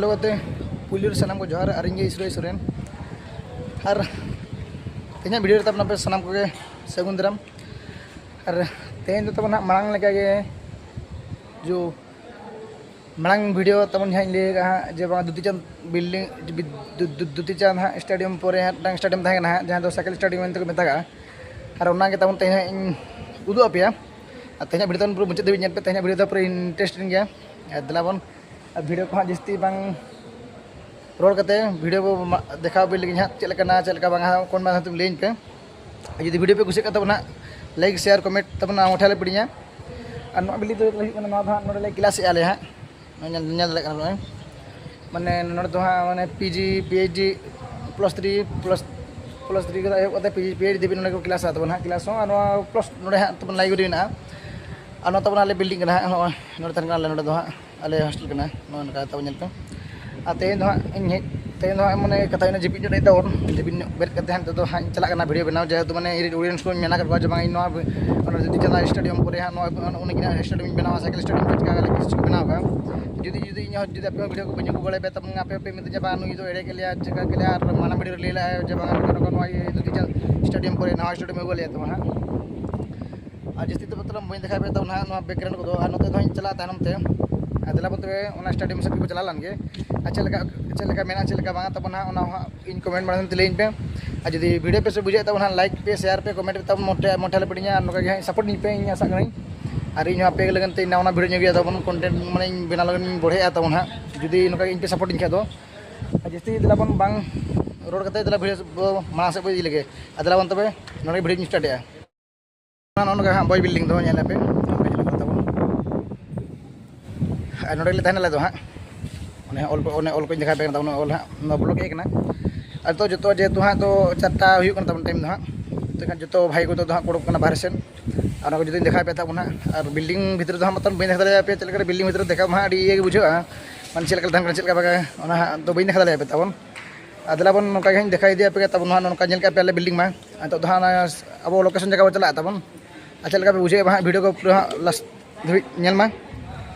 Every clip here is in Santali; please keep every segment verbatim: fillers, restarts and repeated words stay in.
ᱦᱮᱞᱳ ᱜᱟᱛᱮ, ᱯᱩᱭᱞᱩ ᱨᱮ ᱥᱟᱱᱟᱢ ᱠᱚ ᱡᱚᱦᱟᱨ᱾ ᱟᱨ ᱤᱧ ᱜᱮ ᱤᱥᱨᱚᱭ ᱥᱚᱨᱮᱱ᱾ ᱟᱨ ᱛᱮᱦᱮᱧᱟᱜ ᱵᱷᱤᱰᱤᱭᱳ ᱨᱮ ᱛᱟᱵᱚᱱ ᱟᱯᱮ ᱥᱟᱱᱟᱢ ᱠᱚᱜᱮ ᱥᱟᱹᱜᱩᱱ ᱫᱟᱨᱟᱢ᱾ ᱟᱨ ᱛᱮᱦᱮᱧ ᱫᱚ ᱛᱟᱵᱚᱱ ᱦᱟᱸᱜ ᱢᱟᱲᱟᱝ ᱞᱮᱠᱟᱜᱮ ᱡᱚ ᱢᱟᱲᱟᱝ ᱵᱷᱤᱰᱤᱭᱳ ᱛᱟᱵᱚᱱ ᱡᱟᱦᱟᱸᱧ ᱞᱟᱹᱭ ᱟᱠᱟᱫ ᱦᱟᱸᱜ, ᱡᱮ ᱵᱟᱝ ᱫᱩᱛᱤ ᱪᱟᱸᱫ ᱵᱤᱞᱰᱤᱝ, ᱫᱩ- ᱫᱩ- ᱫᱩᱛᱤ ᱪᱟᱸᱫ ᱦᱟᱸᱜ ᱥᱴᱮᱰᱤᱭᱟᱢ ᱯᱚᱨᱮ ᱦᱟᱸᱜ ᱢᱤᱫᱴᱟᱝ ᱥᱴᱮᱰᱤᱭᱟᱢ ᱛᱟᱦᱮᱸ ᱠᱟᱱᱟ ᱦᱟᱸᱜ, ᱡᱟᱦᱟᱸ ᱫᱚ ᱥᱟᱭᱠᱮᱞ ᱥᱴᱮᱰᱤᱭᱟᱢ ᱢᱮᱱᱛᱮ ᱠᱚ ᱢᱮᱛᱟᱜᱼᱟ᱾ ᱟᱨ ᱚᱱᱟᱜᱮ ᱛᱟᱵᱚᱱ ᱛᱮᱦᱮᱧ ᱦᱟᱸᱜ ᱤᱧ ᱩᱫᱩᱜ ᱟᱯᱮᱭᱟ᱾ ᱟᱨ ᱛᱮᱦᱮᱧᱟᱜ ᱵᱷᱤᱰᱤᱭᱳ ᱛᱟᱵᱚᱱ ᱯᱩᱨᱟᱹ ᱢᱩᱪᱟᱹᱫ ᱫᱷᱟᱹᱵᱤᱡ ᱧᱮᱞ ᱯᱮ, ᱛᱮᱦᱮᱧᱟᱜ ᱵᱷᱤᱰᱤᱭᱳ ᱫᱚ ᱯᱩᱨᱟᱹ ᱤᱱᱴᱟᱨᱮᱥᱴᱤᱝ ᱜᱮᱭᱟ᱾ ᱟᱨ ᱫᱮᱞᱟ ᱵᱚᱱ ᱟᱨ ᱵᱷᱤᱰᱤᱭᱳ ᱠᱚ ᱦᱟᱸᱜ ᱡᱟᱹᱥᱛᱤ ᱵᱟᱝ ᱨᱚᱲ ᱠᱟᱛᱮ ᱵᱷᱤᱰᱤᱭᱳ ᱵᱚ ᱢᱟ-, ᱫᱮᱠᱷᱟᱣ ᱟᱯᱮ ᱞᱟᱹᱜᱤᱫ ᱦᱟᱸᱜ ᱪᱮᱫ ᱞᱮᱠᱟᱱᱟ, ᱪᱮᱫ ᱞᱮᱠᱟ ᱵᱟᱝᱟ, ᱠᱚᱢᱮᱱᱴ ᱢᱟᱫᱽᱫᱷᱚᱢ ᱛᱮ ᱞᱟᱹᱭᱟᱹᱧ ᱯᱮ᱾ ᱟᱨ ᱡᱩᱫᱤ ᱵᱷᱤᱰᱤᱭᱳ ᱯᱮ ᱠᱩᱥᱤᱭᱟᱜ ᱠᱟᱱ ᱛᱟᱵᱚᱱᱟ, ᱞᱟᱭᱤᱠ, ᱥᱮᱭᱟᱨ, ᱠᱚᱢᱮᱱᱴ ᱛᱟᱵᱚᱱᱟ ᱢᱚᱴᱷᱟ ᱞᱮ ᱯᱤᱲᱤᱧᱟ᱾ ᱟᱨ ᱱᱚᱣᱟ ᱵᱤᱞᱰᱤᱝ ᱫᱚ ᱦᱩᱭᱩᱜ ᱠᱟᱱᱟ, ᱱᱚᱣᱟ ᱫᱚ ᱦᱟᱸᱜ ᱱᱚᱰᱮ ᱞᱮ ᱠᱞᱟᱥ ᱮᱫᱼᱟ ᱞᱮ ᱦᱟᱸᱜ, ᱱᱚᱜᱼᱚᱭ ᱧᱮᱞ, ᱧᱮᱞ ᱫᱟᱲᱮᱭᱟᱜ ᱠᱟᱱᱟ ᱯᱮ᱾ ᱢᱟᱱᱮ ᱱᱚᱰᱮ ᱫᱚ ᱦᱟᱸᱜ ᱢᱟᱱᱮ P G, P H D, plus three, plus, plus three ᱠᱷᱚᱱᱟᱜ ᱮᱦᱚᱵ ᱠᱟᱛᱮ P G, P H D ᱫᱷᱟᱹᱵᱤᱡ ᱱᱚᱰᱮ ᱠᱚ ᱠᱞᱟᱥᱟ ᱛᱟᱵᱚᱱ ᱦᱟᱸᱜ, ᱠᱞᱟᱥ ᱦᱚᱸ᱾ ᱟᱨ ᱱᱚᱣᱟ ᱯᱞᱟᱥ ᱱᱚᱰᱮ ᱦᱟᱸᱜ ᱛᱟᱵᱚᱱ ᱞᱟᱭᱤᱵᱨᱮᱨᱤ ᱢᱮᱱᱟᱜᱼᱟ᱾ ᱟᱨ ᱱᱚᱣᱟ ᱛᱟᱵᱚᱱ ᱟᱞᱮ ᱵᱤᱞᱰᱤᱝ ᱠᱟᱱᱟ ᱦᱟᱸᱜ, ᱱᱚᱜᱼᱚᱭ ᱱᱚᱰᱮ ᱛᱟᱦᱮᱱ ᱠᱟᱱᱟ ᱟᱞᱮ ᱱᱚᱰᱮ ᱫᱚ ᱦᱟᱸᱜ᱾ ᱟᱞᱮ ᱦᱳᱥᱴᱮᱞ ᱠᱟᱱᱟ, ᱱᱚᱜᱼᱚ ᱱᱚᱝᱠᱟ ᱛᱟᱵᱚᱱ ᱧᱮᱞ ᱯᱮ᱾ ᱟᱨ ᱛᱮᱦᱮᱧ ᱫᱚ ᱦᱟᱸᱜ ᱤᱧ ᱦᱮᱡ, ᱛᱮᱦᱮᱧ ᱫᱚ ᱦᱟᱸᱜ ᱢᱟᱱᱮ ᱠᱟᱛᱷᱟ ᱦᱩᱭᱱᱟ ᱡᱟᱹᱯᱤᱫ ᱧᱚᱜ ᱨᱮ ᱛᱟᱵᱚᱱ, ᱡᱟᱹᱯᱤᱫ ᱧᱚᱜ ᱵᱮᱨᱮᱫ ᱠᱟᱛᱮ ᱦᱟᱸᱜ ᱱᱤᱛᱚᱜ ᱫᱚ ᱦᱟᱸᱜ ᱤᱧ ᱪᱟᱞᱟᱜ ᱠᱟᱱᱟ ᱵᱷᱤᱰᱤᱭᱳ ᱵᱮᱱᱟᱣ, ᱡᱮᱦᱮᱛᱩ ᱢᱟᱱᱮ ᱤᱧ ᱨᱮᱱ ᱚᱰᱤᱭᱮᱱᱥ ᱠᱚᱧ ᱢᱮᱱᱟ ᱠᱟᱫ ᱠᱚᱣᱟ ᱡᱮ ᱵᱟᱝ ᱤᱧ ᱱᱚᱣᱟ ᱚᱱᱟ ᱫᱩᱛᱤ ᱪᱟᱸᱫ ᱥᱴᱮᱰᱤᱭᱟᱢ ᱠᱚᱨᱮ ᱦᱟᱸᱜ ᱱᱚᱣᱟ ᱩᱱᱤ ᱜᱮ ᱦᱟᱸᱜ ᱥᱴᱮᱰᱤᱭᱟᱢ ᱤᱧ ᱵᱮᱱᱟᱣᱟ, ᱥᱟᱭᱠᱮᱞ ᱥᱴᱮᱰᱤᱭᱟᱢ ᱠᱚ ᱪᱤᱠᱟ ᱞᱮ ᱠᱤᱪᱷᱩ ᱠᱚ ᱵᱮᱱᱟᱣ ᱠᱟᱜᱼᱟ᱾ ᱡᱩᱫᱤ, ᱡᱩᱫᱤ ᱤᱧ ᱦᱚᱸ ᱡᱩᱫᱤ ᱟᱯᱮ ᱦᱚᱸ ᱵᱷᱤᱰᱤᱭᱳ ᱠᱚ ᱵᱟᱹᱧ ᱟᱹᱜᱩ ᱵᱟᱲᱟᱭᱟ ᱯᱮ ᱛᱟᱵᱚᱱ ᱟᱯᱮ ᱦᱚᱸᱯᱮ ᱢᱮᱛᱟ ᱡᱮ ᱵᱟᱝ ᱱᱩᱭ ᱫᱚ ᱮᱲᱮ ᱠᱮᱫ ᱞᱮᱭᱟ, ᱪᱤᱠᱟ ᱠᱮᱫ ᱞᱮᱭᱟ, ᱟᱨ ᱢᱟᱲᱟᱝ ᱵᱷᱤᱰᱤᱭᱳ ᱨᱮ ᱞᱟᱹᱭ ᱞᱮᱜᱼᱟᱭ ᱡᱮ ᱵᱟᱝ ᱱᱚᱝᱠᱟ ᱱᱚᱝᱠᱟ ᱱᱚᱣᱟ ᱤᱭᱟᱹ ᱫᱩᱛᱤ ᱪᱟᱸᱫ ᱥᱴᱮᱰᱤᱭᱟᱢ ᱠᱚᱨᱮ ᱱᱟᱣᱟ ᱥᱴᱮᱰᱤᱭᱟᱢ ᱟᱹᱜᱩ ᱞᱮᱭᱟ ᱛᱟᱵᱚᱱ ᱦᱟᱸᱜ᱾ ᱟᱨ ᱡᱟᱹᱥᱛᱤ ᱫᱚ ᱢᱚᱛᱞᱚᱵ ᱵᱟᱹᱧ ᱫᱮᱠᱷᱟᱣ ᱯᱮ ᱛᱟᱵᱚᱱᱟ ᱦᱟᱸᱜ ᱱᱚᱣᱟ ᱵᱮᱠᱜᱨᱟᱣᱩᱱᱰ ᱠᱚᱫᱚ᱾ ᱟᱨ ᱱᱚᱛᱮ ᱫᱚ ᱦᱟᱸᱜ ᱤᱧ ᱪᱟᱞᱟᱜᱼᱟ ᱛᱟᱭᱱᱚᱢ ᱛᱮ᱾ ᱟᱨ ᱫᱮᱞᱟ ᱵᱚᱱ ᱛᱚᱵᱮ ᱚᱱᱟ ᱥᱴᱮᱰᱤᱭᱟᱢ ᱥᱮᱫ ᱜᱮᱵᱚ ᱪᱟᱞᱟᱣ ᱞᱮᱱ ᱜᱮ᱾ ᱟᱨ ᱪᱮᱫ ᱞᱮᱠᱟ, ᱪᱮᱫ ᱞᱮᱠᱟ ᱢᱮᱱᱟᱜᱼᱟ, ᱪᱮᱫ ᱞᱮᱠᱟ ᱵᱟᱝᱟ ᱛᱟᱵᱚᱱ ᱦᱟᱸᱜ, ᱚᱱᱟ ᱦᱚᱸ ᱦᱟᱸᱜ ᱤᱧ ᱠᱚᱢᱮᱱᱴ ᱢᱟᱲᱟᱝ ᱛᱮ ᱞᱟᱹᱭᱟᱹᱧ ᱯᱮ᱾ ᱟᱨ ᱡᱩᱫᱤ ᱵᱷᱤᱰᱤᱭᱳ ᱯᱮ ᱥᱮ ᱵᱩᱡᱷᱟᱹᱣᱮᱫ ᱛᱟᱵᱚᱱ ᱦᱟᱸᱜ, ᱞᱟᱭᱤᱠ ᱯᱮ, ᱥᱮᱭᱟᱨ ᱯᱮ, ᱠᱚᱢᱮᱱᱴ ᱯᱮ ᱛᱟᱵᱚᱱ, ᱢᱚᱴᱷᱮ ᱢᱚᱴᱷᱮ ᱞᱮ ᱯᱤᱲᱤᱧᱟ᱾ ᱟᱨ ᱱᱚᱝᱠᱟ ᱜᱮ ᱦᱟᱸᱜ ᱥᱟᱯᱳᱨᱴ ᱤᱧ ᱯᱮ, ᱤᱧ ᱟᱥᱟᱜ ᱠᱟᱹᱱᱟᱹᱧ᱾ ᱟᱨ ᱤᱧ ᱦᱚᱸ ᱟᱯᱮ ᱞᱟᱹᱜᱤᱫ ᱛᱮ ᱱᱟᱣᱟ ᱱᱟᱣᱟ ᱵᱷᱤᱰᱤᱭᱳᱧ ᱟᱹᱜᱩᱭᱟ ᱛᱟᱵᱚᱱ, ᱠᱚᱱᱴᱮᱱᱴ ᱢᱟᱱᱮᱧ ᱵᱮᱱᱟᱣ ᱞᱟᱹᱜᱤᱫ ᱤᱧ ᱵᱚᱲᱦᱮᱜᱼᱟ ᱛᱟᱵᱚᱱ ᱦᱟᱸᱜ, ᱡᱩᱫᱤ ᱱᱚᱝᱠᱟ ᱜᱮ ᱤᱧ ᱯᱮ ᱥᱟᱯᱳᱨᱴ ᱤᱧ ᱠᱷᱟᱡ ᱫᱚ᱾ ᱟᱨ ᱡᱟᱹᱥᱛᱤ ᱫᱮᱞᱟ ᱵᱚᱱ ᱵᱟᱝ ᱨᱚᱲ ᱠᱟᱛᱮ ᱫᱮᱞᱟ ᱵᱷᱤᱰᱤᱭᱳ ᱵᱚ ᱢᱟᱲᱟᱝ ᱥᱮᱫ ᱵᱚ ᱤᱫᱤ ᱞᱮᱜᱮ᱾ ᱟᱨ ᱫᱮᱞᱟ ᱵᱚᱱ ᱛᱚᱵᱮ ᱱᱚᱰᱮ ᱵᱷᱤᱰᱤᱭᱳᱧ ᱥᱴᱟᱨᱴᱮᱜᱼᱟ᱾ ᱱᱚᱜᱼᱚ ᱱᱚᱝᱠᱟ ᱦᱟᱸᱜ ᱵᱚᱭ ᱵᱤᱞᱰᱤᱝ ᱫᱚ ᱧᱮᱞ ᱟᱯᱮ, ᱱᱚᱰᱮ ᱧᱮᱞᱚᱜ ᱠᱟᱱ ᱛᱟᱵᱚᱱ᱾ ᱟᱨ ᱱᱚᱰᱮ ᱜᱮᱞᱮ ᱛᱟᱦᱮᱱᱟ ᱟᱞᱮ ᱫᱚ ᱦᱟᱸᱜ᱾ ᱚᱱᱮ ᱚᱞ ᱠᱚ, ᱚᱱᱮ ᱚᱞ ᱠᱚᱧ ᱫᱮᱠᱷᱟᱣ ᱯᱮ ᱠᱟᱱ ᱛᱟᱵᱚᱱᱟ, ᱚᱞ ᱦᱟᱸᱜ ᱱᱚᱣᱟ ᱵᱞᱚᱠ ᱦᱮᱡ ᱠᱟᱱᱟ᱾ ᱟᱨ ᱱᱤᱛᱚᱜ ᱡᱚᱛᱚ ᱡᱮᱦᱮᱛᱩ ᱦᱟᱸᱜ ᱛᱚ ᱪᱟᱨᱴᱟ ᱦᱩᱭᱩᱜ ᱠᱟᱱ ᱛᱟᱵᱚᱱᱟ ᱴᱟᱭᱤᱢ ᱫᱚ ᱦᱟᱸᱜ, ᱛᱚ ᱮᱱᱠᱷᱟᱱ ᱡᱚᱛᱚ ᱵᱷᱟᱭ ᱠᱚᱫᱚ ᱦᱟᱸᱜ ᱠᱚ ᱩᱰᱩᱠ ᱠᱟᱱᱟ ᱵᱟᱦᱨᱮ ᱥᱮᱫ᱾ ᱟᱨ ᱚᱱᱟ ᱠᱚ ᱡᱩᱫᱤᱧ ᱫᱮᱠᱷᱟᱣ ᱯᱮ ᱛᱟᱵᱚᱱ ᱦᱟᱸᱜ, ᱟᱨ ᱵᱤᱞᱰᱤᱝ ᱵᱷᱤᱛᱨᱤ ᱫᱚ ᱦᱟᱸᱜ ᱢᱚᱛᱞᱚᱵ ᱵᱟᱹᱧ ᱫᱮᱠᱷᱟᱣ ᱫᱟᱲᱮᱭᱟᱯᱮᱭᱟ ᱪᱮᱫ ᱞᱮᱠᱟ ᱨᱮ ᱵᱤᱞᱰᱤᱝ ᱵᱷᱤᱛᱨᱤ ᱫᱮᱠᱷᱟᱣ ᱢᱟ ᱦᱟᱸᱜ ᱟᱹᱰᱤ ᱤᱭᱟᱹ ᱜᱮ ᱵᱩᱡᱷᱟᱹᱜᱼᱟ, ᱢᱟᱱᱮ ᱪᱮᱫ ᱞᱮᱠᱟ ᱨᱮ ᱛᱟᱦᱮᱱ ᱠᱟᱱᱟ ᱪᱮᱫ ᱞᱮᱠᱟ ᱵᱟᱝᱟ, ᱚᱱᱟ ᱦᱟᱸᱜ ᱫᱚ ᱵᱟᱹᱧ ᱫᱮᱠᱷᱟᱣ ᱫᱟᱲᱮᱭᱟᱯᱮ ᱛᱟᱵᱚᱱ᱾ ᱟᱨ ᱫᱮᱞᱟ ᱵᱚᱱ ᱱᱚᱝᱠᱟ ᱜᱮ ᱦᱟᱸᱜ ᱤᱧ ᱫᱮᱠᱷᱟᱣ ᱤᱫᱤᱭᱟᱯᱮ ᱜᱮ ᱛᱟᱵᱚᱱ ᱦᱟᱸᱜ, ᱱᱚᱝᱠᱟ ᱧᱮᱞ ᱠᱟᱜ ᱯᱮ ᱟᱞᱮ ᱵᱤᱞᱰᱤᱝ ᱢᱟ᱾ ᱱᱤᱛᱚᱜ ᱫᱚ ᱦᱟᱸᱜ ᱚᱱᱟ ᱟᱵᱚ ᱞᱳᱠᱮᱥᱚᱱ ᱡᱟᱭᱜᱟ ᱵᱚᱱ ᱪᱟᱞᱟᱜᱼᱟ ᱛᱟᱵᱚᱱ᱾ ᱟᱨ ᱪᱮᱫ ᱞᱮᱠᱟ ᱯᱮ ᱵᱩᱡᱷᱟᱹᱣᱮᱫᱼᱟ ᱦᱟᱸᱜ ᱵᱷᱤᱰᱤᱭᱳ ᱠᱚ ᱯᱩᱨᱟᱹ ᱦᱟᱸᱜ ᱞᱟᱥᱴ ᱫᱷᱟᱹᱵᱤᱡ ᱧᱮᱞ ᱢᱟ᱾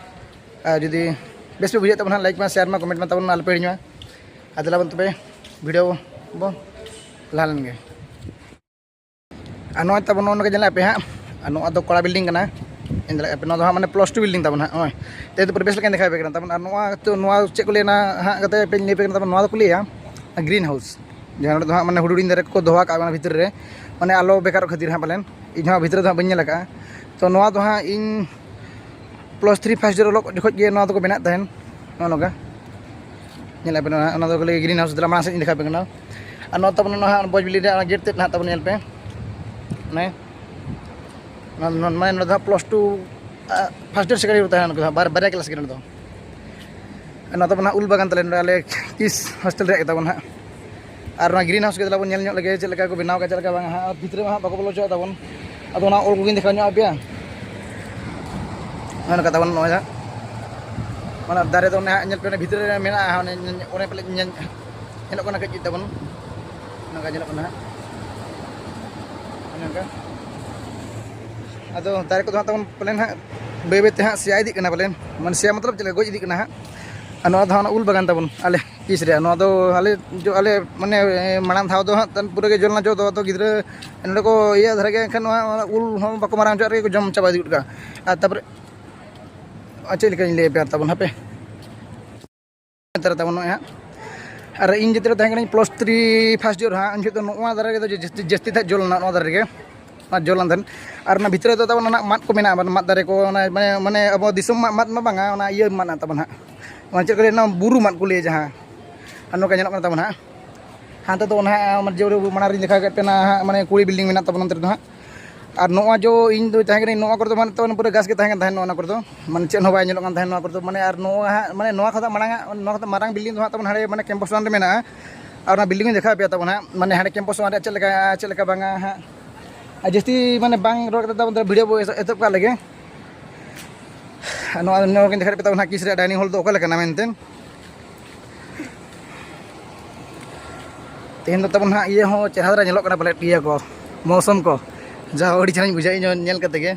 ᱟᱨ ᱡᱩᱫᱤ ᱵᱮᱥ ᱯᱮ ᱵᱩᱡᱷᱟᱹᱣ ᱛᱟᱵᱚᱱᱟ, ᱞᱟᱭᱤᱠ ᱢᱟ, ᱥᱮᱭᱟᱨ ᱢᱟ, ᱠᱚᱢᱮᱱᱴ ᱢᱟ ᱛᱟᱵᱚᱱ ᱟᱞᱚᱯᱮ ᱦᱤᱲᱤᱧ ᱢᱟ᱾ ᱟᱨ ᱫᱮᱞᱟ ᱵᱚᱱ ᱛᱚᱵᱮ ᱵᱷᱤᱰᱤᱭᱳ ᱵᱚ ᱞᱟᱦᱟ ᱞᱮᱱ ᱜᱮ᱾ ᱟᱨ ᱱᱚᱜᱼᱚᱭ ᱛᱟᱵᱚᱱ ᱱᱚᱜᱼᱚ ᱱᱚᱝᱠᱟ ᱧᱮᱞᱮᱫ ᱯᱮ ᱦᱟᱸᱜ, ᱟᱨ ᱱᱚᱣᱟ ᱫᱚ ᱠᱚᱲᱟ ᱵᱤᱞᱰᱤᱝ ᱠᱟᱱᱟ᱾ ᱧᱮᱞ ᱫᱟᱲᱮᱭᱟᱜ ᱯᱮ, ᱱᱚᱣᱟ ᱫᱚ ᱦᱟᱸᱜ ᱢᱟᱱᱮ ᱯᱞᱟᱥ ᱴᱩ ᱵᱤᱞᱰᱤᱝ ᱛᱟᱵᱚᱱ ᱦᱟᱸᱜ᱾ ᱱᱚᱜᱼᱚᱭ ᱛᱮ ᱯᱩᱨᱟᱹ ᱵᱮᱥ ᱞᱮᱠᱟᱧ ᱫᱮᱠᱷᱟᱣ ᱟᱯᱮ ᱠᱟᱱᱟ ᱛᱟᱵᱚᱱ᱾ ᱟᱨ ᱱᱚᱣᱟ ᱛᱚ, ᱱᱚᱣᱟ ᱪᱮᱫ ᱠᱚ ᱞᱟᱹᱭᱟ ᱦᱟᱸᱜ, ᱠᱟᱛᱮ ᱯᱮ ᱞᱟᱹᱭ ᱟᱯᱮ ᱠᱟᱱᱟ ᱛᱟᱵᱚᱱ, ᱱᱚᱣᱟ ᱫᱚᱠᱚ ᱞᱟᱹᱭᱟ ᱜᱨᱤᱱ ᱦᱟᱣᱩᱥ᱾ ᱡᱟᱦᱟᱸ ᱨᱮᱫᱚ ᱦᱟᱸᱜ ᱢᱟᱱᱮ ᱦᱩᱰᱤᱧ ᱦᱩᱰᱤᱧ ᱫᱟᱨᱮ ᱠᱚᱠᱚ ᱫᱚᱦᱚ ᱠᱟᱜᱼᱟ ᱚᱱᱟ ᱵᱷᱤᱛᱤᱨ ᱨᱮ, ᱢᱟᱱᱮ ᱟᱞᱚ ᱵᱮᱠᱟᱨᱚᱜ ᱠᱷᱟᱹᱛᱤᱨ ᱦᱟᱸᱜ ᱯᱟᱞᱮᱱ᱾ ᱤᱧ ᱦᱚᱸ ᱵᱷᱤᱛᱨᱤ ᱫᱚ ᱦᱟᱸᱜ ᱵᱟᱹᱧ ᱧᱮᱞ ᱟᱠᱟᱫᱼᱟ᱾ ᱛᱚ ᱱᱚᱣᱟ ᱫᱚ ᱦᱟᱸᱜ ᱤᱧ ᱯᱞᱟᱥ ᱛᱷᱨᱤ ᱯᱷᱟᱥᱴ ᱤᱭᱟᱨ ᱚᱞᱚᱜ ᱡᱚᱠᱷᱚᱡ ᱜᱮ ᱱᱚᱣᱟ ᱫᱚᱠᱚ ᱵᱮᱱᱟᱣᱮᱫ ᱛᱟᱦᱮᱱ᱾ ᱱᱚᱜᱼᱚ ᱱᱚᱝᱠᱟ ᱧᱮᱞᱮᱫ ᱯᱮ, ᱱᱚᱣᱟ, ᱚᱱᱟ ᱫᱚ ᱠᱷᱟᱹᱞᱤ ᱜᱨᱤᱱ ᱦᱟᱣᱩᱥ᱾ ᱫᱮᱞᱟ ᱢᱟᱲᱟᱝ ᱥᱮᱫ ᱤᱧ ᱫᱮᱠᱷᱟᱣ ᱟᱯᱮ ᱠᱟᱱᱟ᱾ ᱟᱨ ᱱᱚᱣᱟ ᱛᱟᱵᱚᱱ ᱱᱚᱣᱟ ᱦᱟᱸᱜ ᱵᱚᱡᱽ ᱵᱤᱞᱤ ᱨᱮᱭᱟᱜ ᱚᱱᱟ ᱜᱮᱴ ᱛᱮᱫ ᱱᱟᱦᱟᱜ ᱛᱟᱵᱚᱱ ᱧᱮᱞ ᱯᱮ᱾ ᱚᱱᱮ ᱱᱚᱣᱟ, ᱱᱚᱣᱟ, ᱢᱟᱱᱮ ᱱᱚᱰᱮ ᱫᱚ ᱦᱟᱸᱜ ᱯᱞᱟᱥ ᱴᱩ, ᱟᱜ, ᱯᱷᱟᱥᱴ ᱤᱭᱟᱨ ᱥᱮᱠᱮᱱᱰ ᱤᱭᱟᱨ ᱛᱟᱦᱮᱱᱟ, ᱱᱚᱰᱮ ᱫᱚ ᱦᱟᱸᱜ ᱵᱟᱨ-, ᱵᱟᱨᱭᱟ ᱠᱞᱟᱥ ᱜᱮ ᱱᱚᱰᱮ ᱫᱚ᱾ ᱟᱨ ᱱᱚᱣᱟ ᱛᱟᱵᱚᱱ ᱦᱟᱸᱜ ᱩᱞ ᱵᱟᱜᱟᱱ ᱛᱟᱞᱮ ᱱᱚᱰᱮ ᱟᱞᱮ ᱠᱤᱥ ᱦᱳᱥᱴᱮᱞ ᱨᱮᱭᱟᱜ ᱜᱮ ᱛᱟᱵᱚᱱ ᱦᱟᱸᱜ᱾ ᱟᱨ ᱱᱚᱣᱟ ᱜᱨᱤᱱ ᱦᱟᱣᱩᱥ ᱜᱮ ᱫᱮᱞᱟ ᱵᱚᱱ ᱧᱮᱞ ᱧᱚᱜ ᱞᱮᱜᱮ, ᱪᱮᱫ ᱞᱮᱠᱟ ᱠᱚ ᱵᱮᱱᱟᱣ ᱠᱟᱜᱼᱟ, ᱪᱮᱫ ᱞᱮᱠᱟ ᱵᱟᱝ ᱦᱟᱸᱜ᱾ ᱟᱨ ᱵᱷᱤᱛᱨᱤ ᱢᱟ ᱦᱟᱸᱜ ᱵᱟᱠᱚ ᱵᱚᱞᱚ ᱦᱚᱪᱚᱣᱟᱜ ᱛᱟᱵᱚᱱ᱾ ᱟᱫᱚ ᱚᱱᱟ ᱩᱞ ᱠᱚᱜᱮᱧ ᱫᱮᱠᱷᱟᱣ ᱧᱚᱜ ᱟᱯᱮᱭᱟ᱾ ᱱᱚᱜᱼᱚ ᱱᱚᱝᱠᱟ ᱛᱟᱵᱚᱱ ᱱᱚᱜᱼᱚᱭ ᱦᱟᱸᱜ, ᱚᱱᱟ ᱫᱟᱨᱮ ᱫᱚ ᱚᱱᱮ ᱦᱟᱸᱜ ᱧᱮᱞ ᱯᱮ, ᱚᱱᱮ ᱵᱷᱤᱛᱨᱤ ᱨᱮ ᱢᱮᱱᱟᱜᱼᱟ, ᱚᱱᱮ, ᱚᱱᱮ ᱯᱟᱞᱮ ᱧᱮᱞ-, ᱧᱮᱞᱚᱜ ᱠᱟᱱᱟ ᱠᱟᱹᱡ ᱠᱟᱹᱡ ᱛᱟᱵᱚᱱ, ᱱᱚᱝᱠᱟ ᱧᱮᱞᱚᱜ ᱠᱟᱱᱟ ᱦᱟᱸᱜ, ᱚᱱᱮ ᱚᱱᱠᱟ᱾ ᱟᱫᱚ ᱫᱟᱨᱮ ᱠᱚᱫᱚ ᱦᱟᱸᱜ ᱛᱟᱵᱚᱱ ᱯᱟᱞᱮᱱ ᱦᱟᱸᱜ ᱵᱟᱹᱭ ᱵᱟᱹᱭ ᱛᱮ ᱦᱟᱸᱜ ᱥᱮᱭᱟ ᱤᱫᱤᱜ ᱠᱟᱱᱟ ᱯᱟᱞᱮᱱ, ᱢᱟᱱᱮ ᱥᱮᱭᱟ ᱢᱚᱛᱞᱚᱵ ᱪᱮᱫ ᱞᱮᱠᱟ, ᱜᱚᱡ ᱤᱫᱤᱜ ᱠᱟᱱᱟ ᱦᱟᱸᱜ᱾ ᱟᱨ ᱱᱚᱣᱟ ᱫᱚ ᱦᱟᱸᱜ ᱚᱱᱟ ᱩᱞ ᱵᱟᱜᱟᱱ ᱛᱟᱵᱚᱱ ᱟᱞᱮ ᱯᱤᱥ ᱨᱮᱭᱟᱜ, ᱱᱚᱣᱟ ᱫᱚ ᱟᱞᱮ ᱡᱚ-, ᱟᱞᱮ ᱢᱟᱱᱮ, ᱮ, ᱢᱟᱲᱟᱝ ᱫᱷᱟᱣ ᱫᱚ ᱦᱟᱸᱜ ᱛᱟᱱ ᱯᱩᱨᱟᱹ ᱜᱮ ᱡᱚ ᱞᱮᱱᱟ, ᱡᱚ ᱫᱚ ᱟᱫᱚ ᱜᱤᱫᱽᱨᱟᱹ ᱱᱚᱰᱮ ᱠᱚ ᱤᱭᱟᱹ ᱫᱷᱟᱨᱟ ᱜᱮ, ᱮᱱᱠᱷᱟᱱ ᱱᱚᱣᱟ, ᱚᱱᱟ ᱩᱞ ᱦᱚᱸ ᱵᱟᱠᱚ ᱢᱟᱨᱟᱝ ᱦᱚᱪᱚᱣᱟᱜ ᱨᱮᱜᱮ ᱠᱚ ᱡᱚᱢ ᱪᱟᱵᱟ ᱤᱫᱤ ᱜᱚᱫ ᱠᱟᱜᱼᱟ᱾ ᱟᱨ ᱛᱟᱨᱯᱚᱨᱮ ᱟᱨ ᱪᱮᱫ ᱞᱮᱠᱟᱧ ᱞᱟᱹᱭ ᱟᱯᱮᱭᱟ ᱛᱟᱵᱚᱱ ᱦᱟᱯᱮ᱾ ᱱᱮᱛᱟᱨ ᱛᱟᱵᱚᱱ ᱱᱚᱜᱼᱚᱭ ᱦᱟᱸᱜ᱾ ᱟᱨ ᱤᱧ ᱡᱚᱛᱚ ᱨᱮ ᱛᱟᱦᱮᱸ ᱠᱟᱹᱱᱟᱹᱧ ᱯᱞᱟᱥ ᱛᱷᱨᱤ ᱯᱷᱟᱥᱴ ᱤᱭᱟᱨ ᱦᱟᱸᱜ, ᱩᱱ ᱡᱚᱠᱷᱚᱱ ᱫᱚ ᱱᱚᱣᱟ ᱫᱟᱨᱮ ᱨᱮᱫᱚ ᱡᱟᱹᱥᱛᱤ, ᱡᱟᱹᱥᱛᱤ ᱛᱟᱦᱮᱸ ᱡᱚ ᱞᱮᱱᱟ, ᱱᱚᱣᱟ ᱫᱟᱨᱮ ᱨᱮᱜᱮ᱾ ᱚᱱᱟ ᱡᱚ ᱞᱮᱱ ᱛᱟᱦᱮᱸᱫ᱾ ᱟᱨ ᱚᱱᱟ ᱵᱷᱤᱛᱨᱤ ᱨᱮᱫᱚ ᱛᱟᱵᱚᱱ ᱚᱱᱟ ᱢᱟᱫ ᱠᱚ ᱢᱮᱱᱟᱜᱼᱟ, ᱢᱟᱫ ᱫᱟᱨᱮ ᱠᱚ, ᱚᱱᱟ ᱢᱟᱱᱮ, ᱢᱟᱱᱮ ᱟᱵᱚ ᱫᱤᱥᱚᱢ ᱢᱟᱫ, ᱢᱟᱫ ᱢᱟ ᱵᱟᱝᱟ, ᱚᱱᱟ ᱤᱭᱟᱹ ᱢᱟᱫ ᱛᱟᱵᱚᱱ ᱦᱟᱸᱜ᱾ ᱚᱱᱟ ᱪᱮᱫ ᱠᱚ ᱞᱟᱹᱭᱟ, ᱚᱱᱟ ᱵᱩᱨᱩ ᱢᱟᱫ ᱠᱚ ᱞᱟᱹᱭᱟ ᱡᱟᱦᱟᱸ᱾ ᱟᱨ ᱱᱚᱝᱠᱟ ᱧᱮᱞᱚᱜ ᱠᱟᱱᱟ ᱛᱟᱵᱚᱱ ᱦᱟᱸᱜ᱾ ᱦᱟᱱᱛᱮ ᱫᱚ ᱚᱱᱟ ᱦᱟᱸᱜ, ᱢᱟᱱᱮ ᱡᱮ ᱢᱟᱲᱟᱝ ᱨᱤᱧ ᱫᱮᱠᱷᱟᱣ ᱠᱮᱫ ᱯᱮ ᱚᱱᱟ ᱦᱟᱸᱜ, ᱢᱟᱱᱮ ᱠᱩᱲᱤ ᱵᱤᱞᱰᱤᱝ ᱢᱮᱱᱟᱜ ᱛᱟᱵᱚᱱᱟ ᱚᱱᱛᱮ ᱨᱮᱫᱚ ᱦᱟᱸᱜ᱾ ᱟᱨ ᱱᱚᱣᱟ ᱡᱚ ᱤᱧ ᱫᱚ ᱛᱟᱦᱮᱸ ᱠᱟᱹᱱᱟᱹᱧ, ᱱᱚᱣᱟ ᱠᱚᱨᱮ ᱫᱚ ᱢᱟᱱᱮ ᱛᱚ ᱯᱩᱨᱟᱹ ᱜᱷᱟᱥ ᱜᱮ ᱛᱟᱦᱮᱸ ᱠᱟᱱ ᱛᱟᱦᱮᱸᱫ ᱱᱚᱣᱟ ᱠᱚᱨᱮ ᱫᱚ, ᱢᱟᱱᱮ ᱪᱮᱫ ᱦᱚᱸ ᱵᱟᱭ ᱧᱮᱞᱚᱜ ᱠᱟᱱ ᱛᱟᱦᱮᱸᱫ ᱱᱚᱣᱟ ᱠᱚᱨᱮ ᱫᱚ, ᱢᱟᱱᱮ ᱟᱨ ᱱᱚᱣᱟ ᱦᱟᱸᱜ, ᱢᱟᱱᱮ ᱱᱚᱣᱟ ᱠᱷᱚᱱᱟᱜ ᱢᱟᱲᱟᱝ ᱟᱜ, ᱱᱚᱣᱟ ᱠᱷᱚᱱᱟᱜ ᱢᱟᱨᱟᱝ ᱵᱤᱞᱰᱤᱝ ᱫᱚ ᱦᱟᱸᱜ ᱛᱟᱵᱚᱱ ᱦᱟᱸᱰᱮ ᱢᱟᱱᱮ ᱠᱮᱢᱯᱟᱥ ᱚᱣᱟᱱ ᱨᱮ ᱢᱮᱱᱟᱜᱼᱟ᱾ ᱟᱨ ᱚᱱᱟ ᱵᱤᱞᱰᱤᱝ ᱤᱧ ᱫᱮᱠᱷᱟᱣ ᱟᱯᱮᱭᱟ ᱛᱟᱵᱚᱱ ᱦᱟᱸᱜ, ᱢᱟᱱᱮ ᱦᱟᱸᱰᱮ ᱠᱮᱢᱯᱟᱥ ᱚᱣᱟᱱ ᱨᱮᱭᱟᱜ ᱪᱮᱫ ᱞᱮᱠᱟ, ᱪᱮᱫ ᱞᱮᱠᱟ ᱵᱟᱝᱟ ᱦᱟᱸᱜ᱾ ᱟᱨ ᱡᱟᱹᱥᱛᱤ ᱢᱟᱱᱮ ᱵᱟᱝ ᱨᱚᱲ ᱠᱟᱛᱮ ᱛᱟᱵᱚᱱ ᱵᱷᱤᱰᱤᱭᱳ ᱵᱚ ᱮᱛᱚᱦᱚᱵ ᱠᱟᱜ ᱞᱮᱜᱮ᱾ ᱟᱨ ᱱᱚᱣᱟ, ᱱᱚᱣᱟ ᱠᱤᱱ ᱫᱮᱠᱷᱟᱣ ᱟᱯᱮ ᱛᱟᱵᱚᱱ ᱦᱟᱸᱜ ᱠᱤᱥ ᱨᱮᱭᱟᱜ ᱰᱟᱭᱱᱤᱝ ᱦᱚᱞ ᱫᱚ ᱚᱠᱟ ᱞᱮᱠᱟᱱᱟ ᱢᱮᱱᱛᱮ᱾ ᱛᱮᱦᱮᱧ ᱫᱚ ᱛᱟᱵᱚᱱ ᱦᱟᱸᱜ ᱤᱭᱟᱹ ᱦᱚᱸ ᱪᱮᱦᱨᱟ ᱫᱷᱟᱨᱟ ᱧᱮᱞᱚᱜ ᱠᱟᱱᱟ ᱯᱟᱞᱮᱫ, ᱤᱭᱟᱹ ᱠᱚ, ᱢᱳᱥᱩᱢ ᱠᱚ, ᱡᱟ ᱟᱹᱰᱤ ᱪᱮᱦᱨᱟᱧ ᱵᱩᱡᱷᱟᱹᱣᱮᱫ ᱤᱧ ᱧᱮᱞ ᱠᱟᱛᱮ ᱜᱮ᱾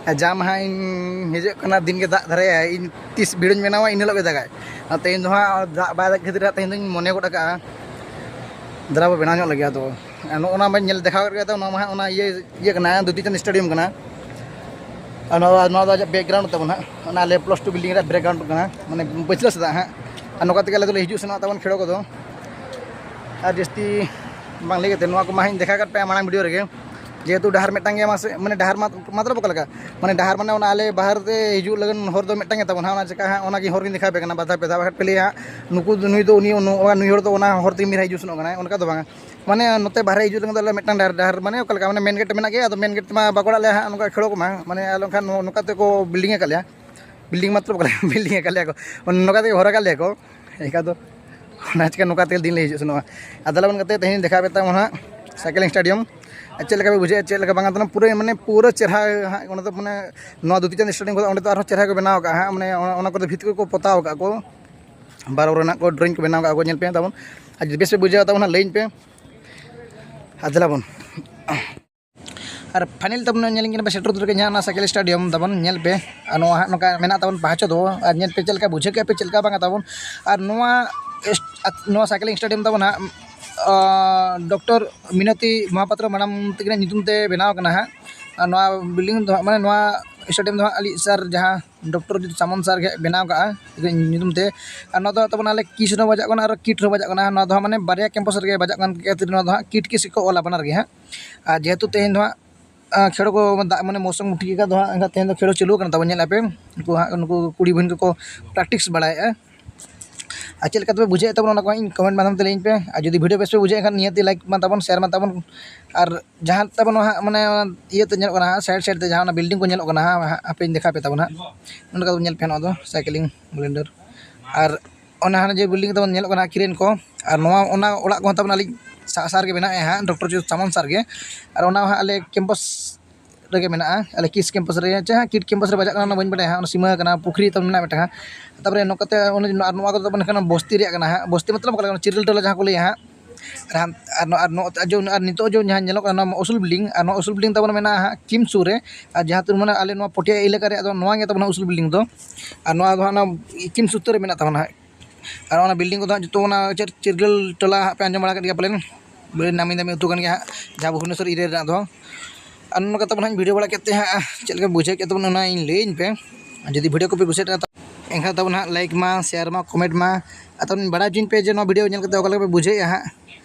ᱟᱨ ᱡᱟᱢ ᱦᱟᱸᱜ ᱤᱧ ᱦᱤᱡᱩᱜ ᱠᱟᱱᱟ, ᱫᱤᱱ ᱜᱮ ᱫᱟᱜ ᱫᱷᱟᱨᱟᱭᱟ, ᱤᱧ ᱛᱤᱥ ᱵᱷᱤᱰᱤᱭᱳᱧ ᱵᱮᱱᱟᱣᱟ ᱤᱱᱟᱹ ᱦᱤᱞᱳᱜ ᱜᱮ ᱫᱟᱜᱟᱭ᱾ ᱟᱨ ᱛᱮᱦᱮᱧ ᱫᱚ ᱦᱟᱸᱜ ᱫᱟᱜ ᱵᱟᱭ ᱫᱟᱜ ᱠᱷᱟᱹᱛᱤᱨ ᱦᱟᱸᱜ ᱛᱮᱦᱮᱧ ᱫᱚᱧ ᱢᱚᱱᱮ ᱜᱚᱫ ᱟᱠᱟᱜᱼᱟ, ᱫᱮᱞᱟ ᱵᱚ ᱵᱮᱱᱟᱣ ᱧᱚᱜ ᱞᱮᱜᱮ᱾ ᱟᱫᱚ ᱱᱚᱜᱼᱚ ᱱᱟ ᱢᱟᱧ ᱧᱮᱞ ᱫᱮᱠᱷᱟᱣ ᱠᱮᱫ ᱜᱮᱭᱟ, ᱛᱚ ᱱᱚᱣᱟ ᱢᱟ ᱦᱟᱸᱜ ᱚᱱᱟ ᱤᱭᱟᱹ ᱤᱭᱟᱹ ᱠᱟᱱᱟ, ᱫᱩᱛᱤ ᱪᱟᱸᱫᱽ ᱥᱴᱮᱰᱤᱭᱟᱢ ᱠᱟᱱᱟ᱾ ᱟᱨ ᱱᱚᱣᱟ ᱱᱚᱣᱟ ᱫᱚ ᱟᱡᱟᱜ ᱵᱮᱠᱜᱨᱟᱣᱩᱱᱰ ᱛᱟᱵᱚᱱ ᱦᱟᱸᱜ, ᱚᱱᱟ ᱟᱞᱮ ᱯᱞᱟᱥ ᱴᱩ ᱵᱤᱞᱰᱤᱝ ᱨᱮᱭᱟᱜ ᱵᱮᱠᱜᱨᱟᱣᱩᱱᱰ ᱠᱟᱱᱟ, ᱢᱟᱱᱮ ᱯᱟᱹᱪᱷᱞᱟᱹ ᱥᱮᱫ ᱦᱟᱸᱜ᱾ ᱟᱨ ᱱᱚᱝᱠᱟ ᱛᱮᱜᱮ ᱟᱞᱮ ᱫᱚᱞᱮ ᱦᱤᱡᱩᱜ ᱥᱮᱱᱚᱜ ᱛᱟᱵᱚᱱ ᱠᱷᱮᱲᱚ ᱠᱚᱫᱚ᱾ ᱟᱨ ᱡᱟᱹᱥᱛᱤ ᱵᱟᱝ ᱞᱟᱹᱭ ᱠᱟᱛᱮ ᱱᱚᱣᱟ ᱠᱚᱢᱟ ᱦᱟᱸᱜ ᱤᱧ ᱫᱮᱠᱷᱟᱣ ᱠᱟᱫ ᱯᱮᱭᱟ ᱢᱟᱲᱟᱝ ᱵᱷᱤᱰᱤᱭᱳ ᱨᱮᱜᱮ, ᱡᱮᱦᱮᱛᱩ ᱰᱟᱦᱟᱨ ᱢᱤᱫᱴᱟᱝ ᱜᱮᱭᱟ, ᱢᱟᱥᱮ ᱢᱟᱱᱮ ᱰᱟᱦᱟᱨ ᱢᱟ ᱢᱚᱛᱞᱚᱵ ᱚᱠᱟ ᱞᱮᱠᱟ, ᱢᱟᱱᱮ ᱰᱟᱦᱟᱨ ᱢᱟᱱᱮ ᱚᱱᱟ ᱟᱞᱮ ᱵᱟᱦᱟᱨ ᱛᱮ ᱦᱤᱡᱩᱜ ᱞᱟᱹᱜᱤᱫ ᱦᱚᱨ ᱫᱚ ᱢᱤᱫᱴᱟᱝ ᱜᱮ ᱛᱟᱵᱚᱱ ᱦᱟᱸᱜ, ᱚᱱᱟ ᱪᱮᱠᱟ ᱦᱟᱸᱜ ᱚᱱᱟ ᱜᱮ ᱦᱚᱨ ᱜᱤᱧ ᱫᱮᱠᱷᱟᱣ ᱟᱯᱮ ᱠᱟᱱᱟ ᱵᱟᱨ ᱫᱷᱟᱣ ᱯᱮ ᱫᱷᱟᱣ, ᱵᱟᱠᱷᱟᱡ ᱯᱮ ᱞᱟᱹᱭᱟ ᱦᱟᱸᱜ ᱱᱩᱠᱩ ᱫᱚ ᱱᱩᱭ ᱫᱚ ᱩᱱᱤ ᱱᱩᱭ ᱦᱚᱲ ᱫᱚ ᱚᱱᱟ ᱦᱚᱨ ᱛᱮᱜᱮ ᱢᱤᱫ ᱫᱷᱟᱣ ᱦᱤᱡᱩᱜ ᱥᱮᱱᱚᱜ ᱠᱟᱱᱟᱭ, ᱚᱱᱠᱟ ᱫᱚ ᱵᱟᱝᱟ᱾ ᱢᱟᱱᱮ ᱱᱚᱛᱮ ᱵᱟᱦᱨᱮ ᱦᱤᱡᱩᱜ ᱞᱟᱹᱜᱤᱫ ᱫᱚ ᱟᱞᱮ ᱢᱤᱫᱴᱟᱝ ᱰᱟᱦᱟᱨ, ᱰᱟᱦᱟᱨ ᱢᱟᱱᱮ ᱚᱠᱟ ᱞᱮᱠᱟ, ᱢᱟᱱᱮ ᱢᱮᱱ ᱜᱮᱴ ᱢᱮᱱᱟᱜ ᱜᱮᱭᱟ, ᱟᱫᱚ ᱢᱮᱱ ᱜᱮᱴ ᱛᱮᱢᱟ ᱵᱟᱠᱚ ᱚᱲᱟᱜ ᱞᱮᱭᱟ ᱦᱟᱸᱜ, ᱱᱚᱝᱠᱟ ᱠᱷᱮᱲᱚ ᱠᱚᱢᱟ, ᱢᱟᱱᱮ ᱟᱞᱮ ᱠᱷᱟᱱ ᱱᱚ-, ᱱᱚᱝᱠᱟ ᱛᱮᱠᱚ ᱵᱤᱞᱰᱤᱝ ᱟᱠᱟᱫ ᱞᱮᱭᱟ, ᱵᱤᱞᱰᱤᱝ ᱢᱟᱛᱨᱚ ᱵᱤᱞᱰᱤᱝ ᱟᱠᱟᱫ ᱞᱮᱭᱟ ᱠᱚ, ᱱᱚᱝᱠᱟ ᱛᱮᱜᱮ ᱦᱚᱨ ᱟᱠᱟᱫ ᱞᱮᱭᱟ ᱠᱚ᱾ ᱮᱱᱠᱷᱟᱱ ᱫᱚ ᱚᱱᱟ ᱪᱤᱠᱟ ᱱᱚᱝᱠᱟ ᱛᱮᱜᱮ ᱫᱤᱱ ᱞᱮ ᱦᱤᱡᱩᱜ ᱥᱮᱱᱚᱜᱼᱟ᱾ ᱟᱫᱚ ᱞᱟᱵᱚᱱ ᱠᱟᱛᱮ ᱛᱮᱦᱮᱧ ᱫᱮᱠᱷᱟᱣ ᱯᱮ ᱛᱟᱵᱚᱱ ᱦᱟᱸᱜ ᱥᱟᱭᱠᱮᱞᱤᱝ ᱥᱴᱮᱰᱤᱭᱟᱢ ᱟᱨ ᱪᱮᱫ ᱞᱮᱠᱟ ᱯᱮ ᱵᱩᱡᱷᱟᱹᱣᱮᱫᱼᱟ, ᱪᱮᱫ ᱞᱮᱠᱟ ᱵᱟᱝᱟ, ᱛᱟᱦᱚᱞᱮ ᱯᱩᱨᱟᱹ ᱢᱟᱱᱮ ᱯᱩᱨᱟᱹ ᱪᱮᱦᱨᱟ ᱦᱟᱸᱜ ᱚᱸᱰᱮ ᱫᱚ ᱢᱟᱱᱮ ᱱᱚᱣᱟ ᱫᱩᱛᱤ ᱪᱟᱸᱫᱽ ᱥᱴᱮᱰᱤᱭᱟᱢ ᱠᱷᱚᱱ ᱚᱸᱰᱮ ᱫᱚ ᱟᱨᱦᱚᱸ ᱪᱮᱦᱨᱟ ᱠᱚ ᱵᱮᱱᱟᱣ ᱟᱠᱟᱫᱼᱟ ᱦᱟᱸᱜ, ᱢᱟᱱᱮ ᱚᱱᱟ, ᱚᱱᱟ ᱠᱚᱨᱮ ᱵᱷᱤᱛ ᱠᱚᱠᱚ ᱯᱚᱛᱟᱣ ᱟᱠᱟᱫ ᱠᱚ, ᱵᱟᱨᱚ ᱨᱮᱱᱟᱜ ᱠᱚ ᱰᱨᱚᱭᱤᱝ ᱠᱚ ᱵᱮᱱᱟᱣ ᱟᱠᱟᱫ ᱠᱚ, ᱧᱮᱞ ᱯᱮ ᱛᱟᱵᱚᱱ᱾ ᱟᱨ ᱡᱩᱫᱤ ᱵᱮᱥ ᱯᱮ ᱵᱩᱡᱷᱟᱹᱣᱟ ᱛᱟᱵᱚᱱ ᱦᱟᱸᱜ ᱞᱟᱹᱭᱟᱹᱧ ᱯᱮ᱾ ᱟᱨ ᱫᱮᱞᱟ ᱵᱚᱱ ᱟᱨ ᱯᱷᱟᱭᱱᱮᱞ ᱛᱟᱵᱚᱱ ᱧᱮᱞ ᱠᱟᱱᱟ ᱯᱮ, ᱥᱮᱴᱮᱨ ᱩᱛᱟᱹᱨ ᱠᱟᱱᱟ ᱦᱟᱸᱜ ᱚᱱᱟ ᱥᱟᱭᱠᱮᱞ ᱥᱴᱮᱰᱤᱭᱟᱢ ᱛᱟᱵᱚᱱ, ᱧᱮᱞ ᱯᱮ᱾ ᱟᱨ ᱱᱚᱣᱟ ᱦᱟᱸᱜ ᱱᱚᱝᱠᱟ ᱢᱮᱱᱟᱜ ᱛᱟᱵᱚᱱ ᱯᱟᱦᱟᱪᱚ ᱫᱚ, ᱟᱨ ᱧᱮᱞ ᱯᱮ ᱪᱮᱫ ᱞᱮᱠᱟ ᱵᱩᱡᱷᱟᱹᱣ ᱠᱮᱫᱼᱟ ᱯᱮ, ᱪᱮᱫ ᱞᱮᱠᱟ ᱵᱟᱝᱟ ᱛᱟᱵᱚᱱ᱾ ᱟᱨ ᱱᱚᱣᱟ ᱮᱥ-, ᱱᱚᱣᱟ ᱥᱟᱭᱠᱮᱞᱤᱝ ᱥᱴᱮᱰᱤᱭᱟᱢ ᱛᱟᱵᱚᱱ ᱦᱟᱸᱜ, ᱟᱸ, ᱰᱚᱠᱴᱚᱨ ᱢᱤᱱᱚᱛᱤ ᱢᱚᱦᱟᱯᱟᱛᱨᱚ ᱢᱮᱰᱟᱢ ᱛᱟᱹᱠᱤᱱᱟᱜ ᱧᱩᱛᱩᱢ ᱛᱮ ᱵᱮᱱᱟᱣ ᱠᱟᱱᱟ ᱦᱟᱸᱜ᱾ ᱟᱨ ᱱᱚᱣᱟ ᱵᱤᱞᱰᱤᱝ ᱫᱚ ᱦᱟᱸᱜ, ᱢᱟᱱᱮ ᱱᱚᱣᱟ ᱥᱴᱮᱰᱤᱭᱟᱢ ᱫᱚ ᱦᱟᱸᱜ ᱟᱹᱞᱤᱡ ᱥᱟᱨ ᱡᱟᱦᱟᱸ ᱰᱚᱠᱴᱚᱨ ᱡᱤᱛᱩ ᱥᱟᱢᱚᱱ ᱥᱟᱨ ᱜᱮ ᱦᱟᱸᱜ ᱵᱮᱱᱟᱣ ᱠᱟᱜᱼᱟ ᱧᱩᱛᱩᱢ ᱛᱮ᱾ ᱟᱨ ᱱᱚᱣᱟ ᱫᱚ ᱛᱟᱵᱚᱱ ᱟᱞᱮ ᱠᱤᱥ ᱨᱮᱦᱚᱸ ᱵᱟᱡᱟᱜ ᱠᱟᱱᱟ ᱟᱨ ᱠᱤᱴ ᱨᱮᱦᱚᱸ ᱵᱟᱡᱟᱜ ᱠᱟᱱᱟ᱾ ᱱᱚᱣᱟ ᱫᱚ ᱦᱟᱸᱜ ᱢᱟᱱᱮ ᱵᱟᱨᱭᱟ ᱠᱮᱢᱯᱟᱥ ᱨᱮᱜᱮ ᱵᱟᱡᱟᱜ ᱠᱟᱱ ᱠᱷᱟᱹᱛᱤᱨ ᱱᱚᱣᱟ ᱫᱚ ᱦᱟᱸᱜ ᱠᱤᱴ ᱠᱤᱥ ᱜᱮᱠᱚ ᱚᱞᱟ ᱵᱟᱱᱟᱨ ᱜᱮ ᱦᱟᱸᱜ᱾ ᱟᱨ ᱡᱮᱦᱮᱛᱩ ᱛᱮᱦᱮᱧ ᱫᱚ ᱦᱟᱸᱜ, ᱟᱸ, ᱠᱷᱮᱲᱚ ᱠᱚ ᱫᱟᱜ ᱢᱟᱱᱮ ᱢᱳᱥᱩᱢ ᱴᱷᱤᱠ ᱟᱠᱟᱫ ᱫᱚ ᱦᱟᱸᱜ, ᱮᱱᱠᱷᱟᱱ ᱛᱮᱦᱮᱧ ᱫᱚ ᱠᱷᱮᱲᱚ ᱪᱟᱹᱞᱩ ᱟᱠᱟᱱᱟ ᱛᱟᱵᱚᱱ, ᱧᱮᱞ ᱟᱯᱮ᱾ ᱩᱱᱠᱩ ᱦᱟᱸᱜ, ᱱᱩᱠᱩ ᱠᱩᱲᱤ ᱵᱚᱦᱤᱱ ᱠᱚᱠᱚ ᱯᱨᱮᱠᱴᱤᱥ ᱵᱟᱲᱟᱭᱮᱫᱼᱟ᱾ ᱟᱨ ᱪᱮᱫ ᱞᱮᱠᱟ ᱛᱮᱯᱮ ᱵᱩᱡᱷᱟᱹᱣᱮᱫ ᱛᱟᱵᱚᱱᱟ, ᱚᱱᱟ ᱠᱚ ᱦᱟᱸᱜ ᱤᱧ ᱠᱚᱢᱮᱱᱴ ᱢᱟᱫᱽᱫᱷᱚᱢ ᱛᱮ ᱞᱟᱹᱭᱟᱹᱧ ᱯᱮ᱾ ᱟᱨ ᱡᱩᱫᱤ ᱵᱷᱤᱰᱤᱭᱳ ᱵᱮᱥ ᱯᱮ ᱵᱩᱡᱷᱟᱹᱣᱮᱫ ᱠᱷᱟᱱ, ᱱᱤᱦᱟᱹᱛᱤ ᱞᱟᱭᱤᱠ ᱢᱟ ᱛᱟᱵᱚᱱ, ᱥᱮᱭᱟᱨ ᱢᱟ ᱛᱟᱵᱚᱱ᱾ ᱟᱨ ᱡᱟᱦᱟᱸ ᱛᱟᱵᱚᱱ ᱱᱚᱣᱟ ᱦᱟᱸᱜ, ᱢᱟᱱᱮ, ᱤᱭᱟᱹ ᱛᱮ ᱧᱮᱞᱚᱜ ᱠᱟᱱᱟ ᱦᱟᱸᱜ, ᱥᱟᱭᱤᱰ ᱥᱟᱭᱤᱰ ᱛᱮ ᱡᱟᱦᱟᱸ ᱚᱱᱟ ᱵᱤᱞᱰᱤᱝ ᱠᱚ ᱧᱮᱞᱚᱜ ᱠᱟᱱᱟ ᱦᱟᱸᱜ, ᱦᱟᱯᱮᱧ ᱫᱮᱠᱷᱟᱣ ᱯᱮ ᱛᱟᱵᱚᱱ ᱦᱟᱸᱜ᱾ ᱱᱚᱰᱮ ᱠᱟᱛᱮ ᱧᱮᱞ ᱯᱮ ᱱᱚᱣᱟ ᱫᱚ ᱥᱟᱭᱠᱮᱞᱤᱝ ᱵᱞᱮᱱᱰᱟᱨ᱾ ᱟᱨ ᱚᱱᱟ ᱦᱟᱱᱟ ᱡᱮ ᱵᱤᱞᱰᱤᱝ ᱛᱟᱵᱚᱱ ᱧᱮᱞᱚᱜ ᱠᱟᱱᱟ ᱠᱨᱮᱱ ᱠᱚ, ᱟᱨ ᱱᱚᱣᱟ, ᱚᱱᱟ ᱚᱲᱟᱜ ᱠᱚᱦᱚᱸ ᱛᱟᱵᱚᱱ ᱟᱹᱞᱤᱧ ᱥᱟ-, ᱥᱟᱨ ᱜᱮ ᱵᱮᱱᱟᱣᱮᱫᱼᱟ ᱦᱟᱸᱜ, ᱰᱚᱠᱴᱚᱨ ᱡᱤᱛᱩ ᱥᱟᱢᱚᱱ ᱥᱟᱨ ᱜᱮ᱾ ᱟᱨ ᱚᱱᱟ ᱦᱟᱸᱜ ᱟᱞᱮ ᱠᱮᱢᱯᱟᱥ ᱨᱮᱜᱮ ᱢᱮᱱᱟᱜᱼᱟ, ᱟᱞᱮ ᱠᱤᱥ ᱠᱮᱢᱯᱟᱥ ᱨᱮ, ᱪᱮ ᱦᱟᱸᱜ ᱠᱤᱴ ᱠᱮᱢᱯᱟᱥ ᱨᱮ ᱵᱟᱡᱟᱜ ᱠᱟᱱᱟ, ᱚᱱᱟ ᱵᱟᱹᱧ ᱵᱟᱰᱟᱭᱟ ᱦᱟᱸᱜ, ᱚᱱᱟ ᱥᱤᱢᱟᱹ ᱠᱟᱱᱟ, ᱯᱩᱠᱷᱨᱤ ᱛᱟᱵᱚᱱ ᱢᱮᱱᱟᱜᱼᱟ ᱢᱤᱫᱴᱟᱝ ᱦᱟᱸᱜ᱾ ᱛᱟᱨᱯᱚᱨᱮ ᱱᱚᱝᱠᱟᱛᱮ ᱚᱱᱮ ᱟᱨ ᱱᱚᱣᱟ ᱠᱚᱫᱚ ᱛᱟᱵᱚᱱ ᱦᱩᱭᱩᱜ ᱠᱟᱱᱟ ᱵᱚᱥᱛᱤ ᱨᱮᱭᱟᱜ ᱠᱟᱱᱟ ᱦᱟᱸᱜ, ᱵᱚᱥᱛᱤ ᱢᱚᱛᱞᱚᱵ ᱚᱠᱟ ᱞᱮᱠᱟ, ᱪᱤᱨᱤᱞ ᱴᱚᱞᱟ ᱡᱟᱦᱟᱸ ᱠᱚ ᱞᱟᱹᱭᱟ ᱦᱟᱸᱜ, ᱟᱨ ᱦᱟᱱ-, ᱟᱨ ᱱᱚ-, ᱟᱨ ᱱᱚ-, ᱟᱨ ᱡᱚ-, ᱟᱨ ᱱᱤᱛᱚᱜ ᱡᱚ ᱡᱟᱦᱟᱸ ᱧᱮᱞᱚᱜ ᱠᱟᱱᱟ, ᱱᱚᱣᱟ ᱩᱥᱩᱞ ᱵᱤᱞᱰᱤᱝ, ᱟᱨ ᱱᱚᱣᱟ ᱩᱥᱩᱞ ᱵᱤᱞᱰᱤᱝ ᱛᱟᱵᱚᱱ ᱢᱮᱱᱟᱜᱼᱟ ᱦᱟᱸᱜ ᱠᱤᱢ ᱥᱩᱨ ᱨᱮ᱾ ᱟᱨ ᱡᱟᱦᱟᱸ ᱛᱤᱱ ᱢᱟᱱᱮ ᱟᱞᱮ ᱱᱚᱣᱟ ᱯᱚᱴᱤᱭᱟ ᱮᱞᱟᱠᱟ ᱨᱮᱭᱟᱜ ᱫᱚ ᱱᱚᱣᱟ ᱜᱮ ᱛᱟᱵᱚᱱᱟ ᱩᱥᱩᱞ ᱵᱤᱞᱰᱤᱝ ᱫᱚ᱾ ᱟᱨ ᱱᱚᱣᱟ ᱫᱚ ᱦᱟᱸᱜ ᱚᱱᱟ ᱠᱤᱢ ᱥᱩᱨ ᱨᱮ ᱢᱮᱱᱟᱜ ᱛᱟᱵᱚᱱᱟ ᱦᱟᱸᱜ᱾ ᱟᱨ ᱚᱱᱟ ᱵᱤᱞᱰᱤᱝ ᱠᱚᱫᱚ ᱦᱟᱸᱜ ᱡᱚᱛᱚ ᱚᱱᱟ ᱪᱮᱫ ᱪᱤᱨᱜᱟᱹᱞ ᱴᱚᱞᱟ ᱦᱟᱸᱜ ᱯᱮ ᱟᱸᱡᱚᱢ ᱵᱟᱲᱟ ᱠᱟᱜ ᱜᱮᱭᱟ ᱯᱟᱞᱮᱱ, ᱵᱮᱥ ᱱᱟᱢᱤ ᱫᱟᱢᱤ ᱟᱹᱛᱩ ᱠᱟᱱ ᱜᱮᱭᱟ ᱦᱟᱸᱜ, ᱡᱟᱦᱟᱸ ᱵᱷᱩᱵᱽᱱᱮᱥᱚᱨ ᱮᱨᱤᱭᱟ ᱨᱮᱱᱟᱜ ᱫᱚ᱾ ᱟᱨ ᱱᱚᱝᱠᱟ ᱛᱟᱵᱚᱱ ᱦᱟᱸᱜ ᱵᱷᱤᱰᱤᱭᱳ ᱵᱟᱲᱟ ᱠᱮᱫ ᱛᱮ ᱦᱟᱸᱜ ᱪᱮᱫ ᱞᱮᱠᱟ ᱵᱩᱡᱷᱟᱹᱣ ᱠᱮᱫ ᱛᱟᱵᱚᱱ, ᱚᱱᱟ ᱤᱧ ᱞᱟᱹᱭᱟᱹᱧ ᱯᱮ᱾ ᱟᱨ ᱡᱩᱫᱤ ᱵᱷᱤᱰᱤᱭᱳ ᱠᱚᱯᱮ ᱠᱩᱥᱤᱭᱟᱜ ᱠᱟᱱᱟ, ᱮᱱᱠᱷᱟᱱ ᱛᱟᱵᱚᱱ ᱦᱟᱸᱜ ᱞᱟᱭᱤᱠ ᱢᱟ, ᱥᱮᱭᱟᱨ ᱢᱟ, ᱠᱚᱢᱮᱱᱴ ᱢᱟ, ᱟᱨ ᱛᱟᱵᱚᱱ ᱵᱟᱲᱟᱭ ᱦᱚᱪᱚᱧ ᱯᱮ ᱡᱮ ᱱᱚᱣᱟ ᱵᱷᱤᱰᱤᱭᱳ ᱧᱮᱞ ᱠᱟᱛᱮ ᱚᱠᱟ ᱞᱮᱠᱟ ᱯᱮ ᱵᱩᱡᱷᱟᱹᱣᱮᱫᱼᱟ ᱦᱟᱸᱜ᱾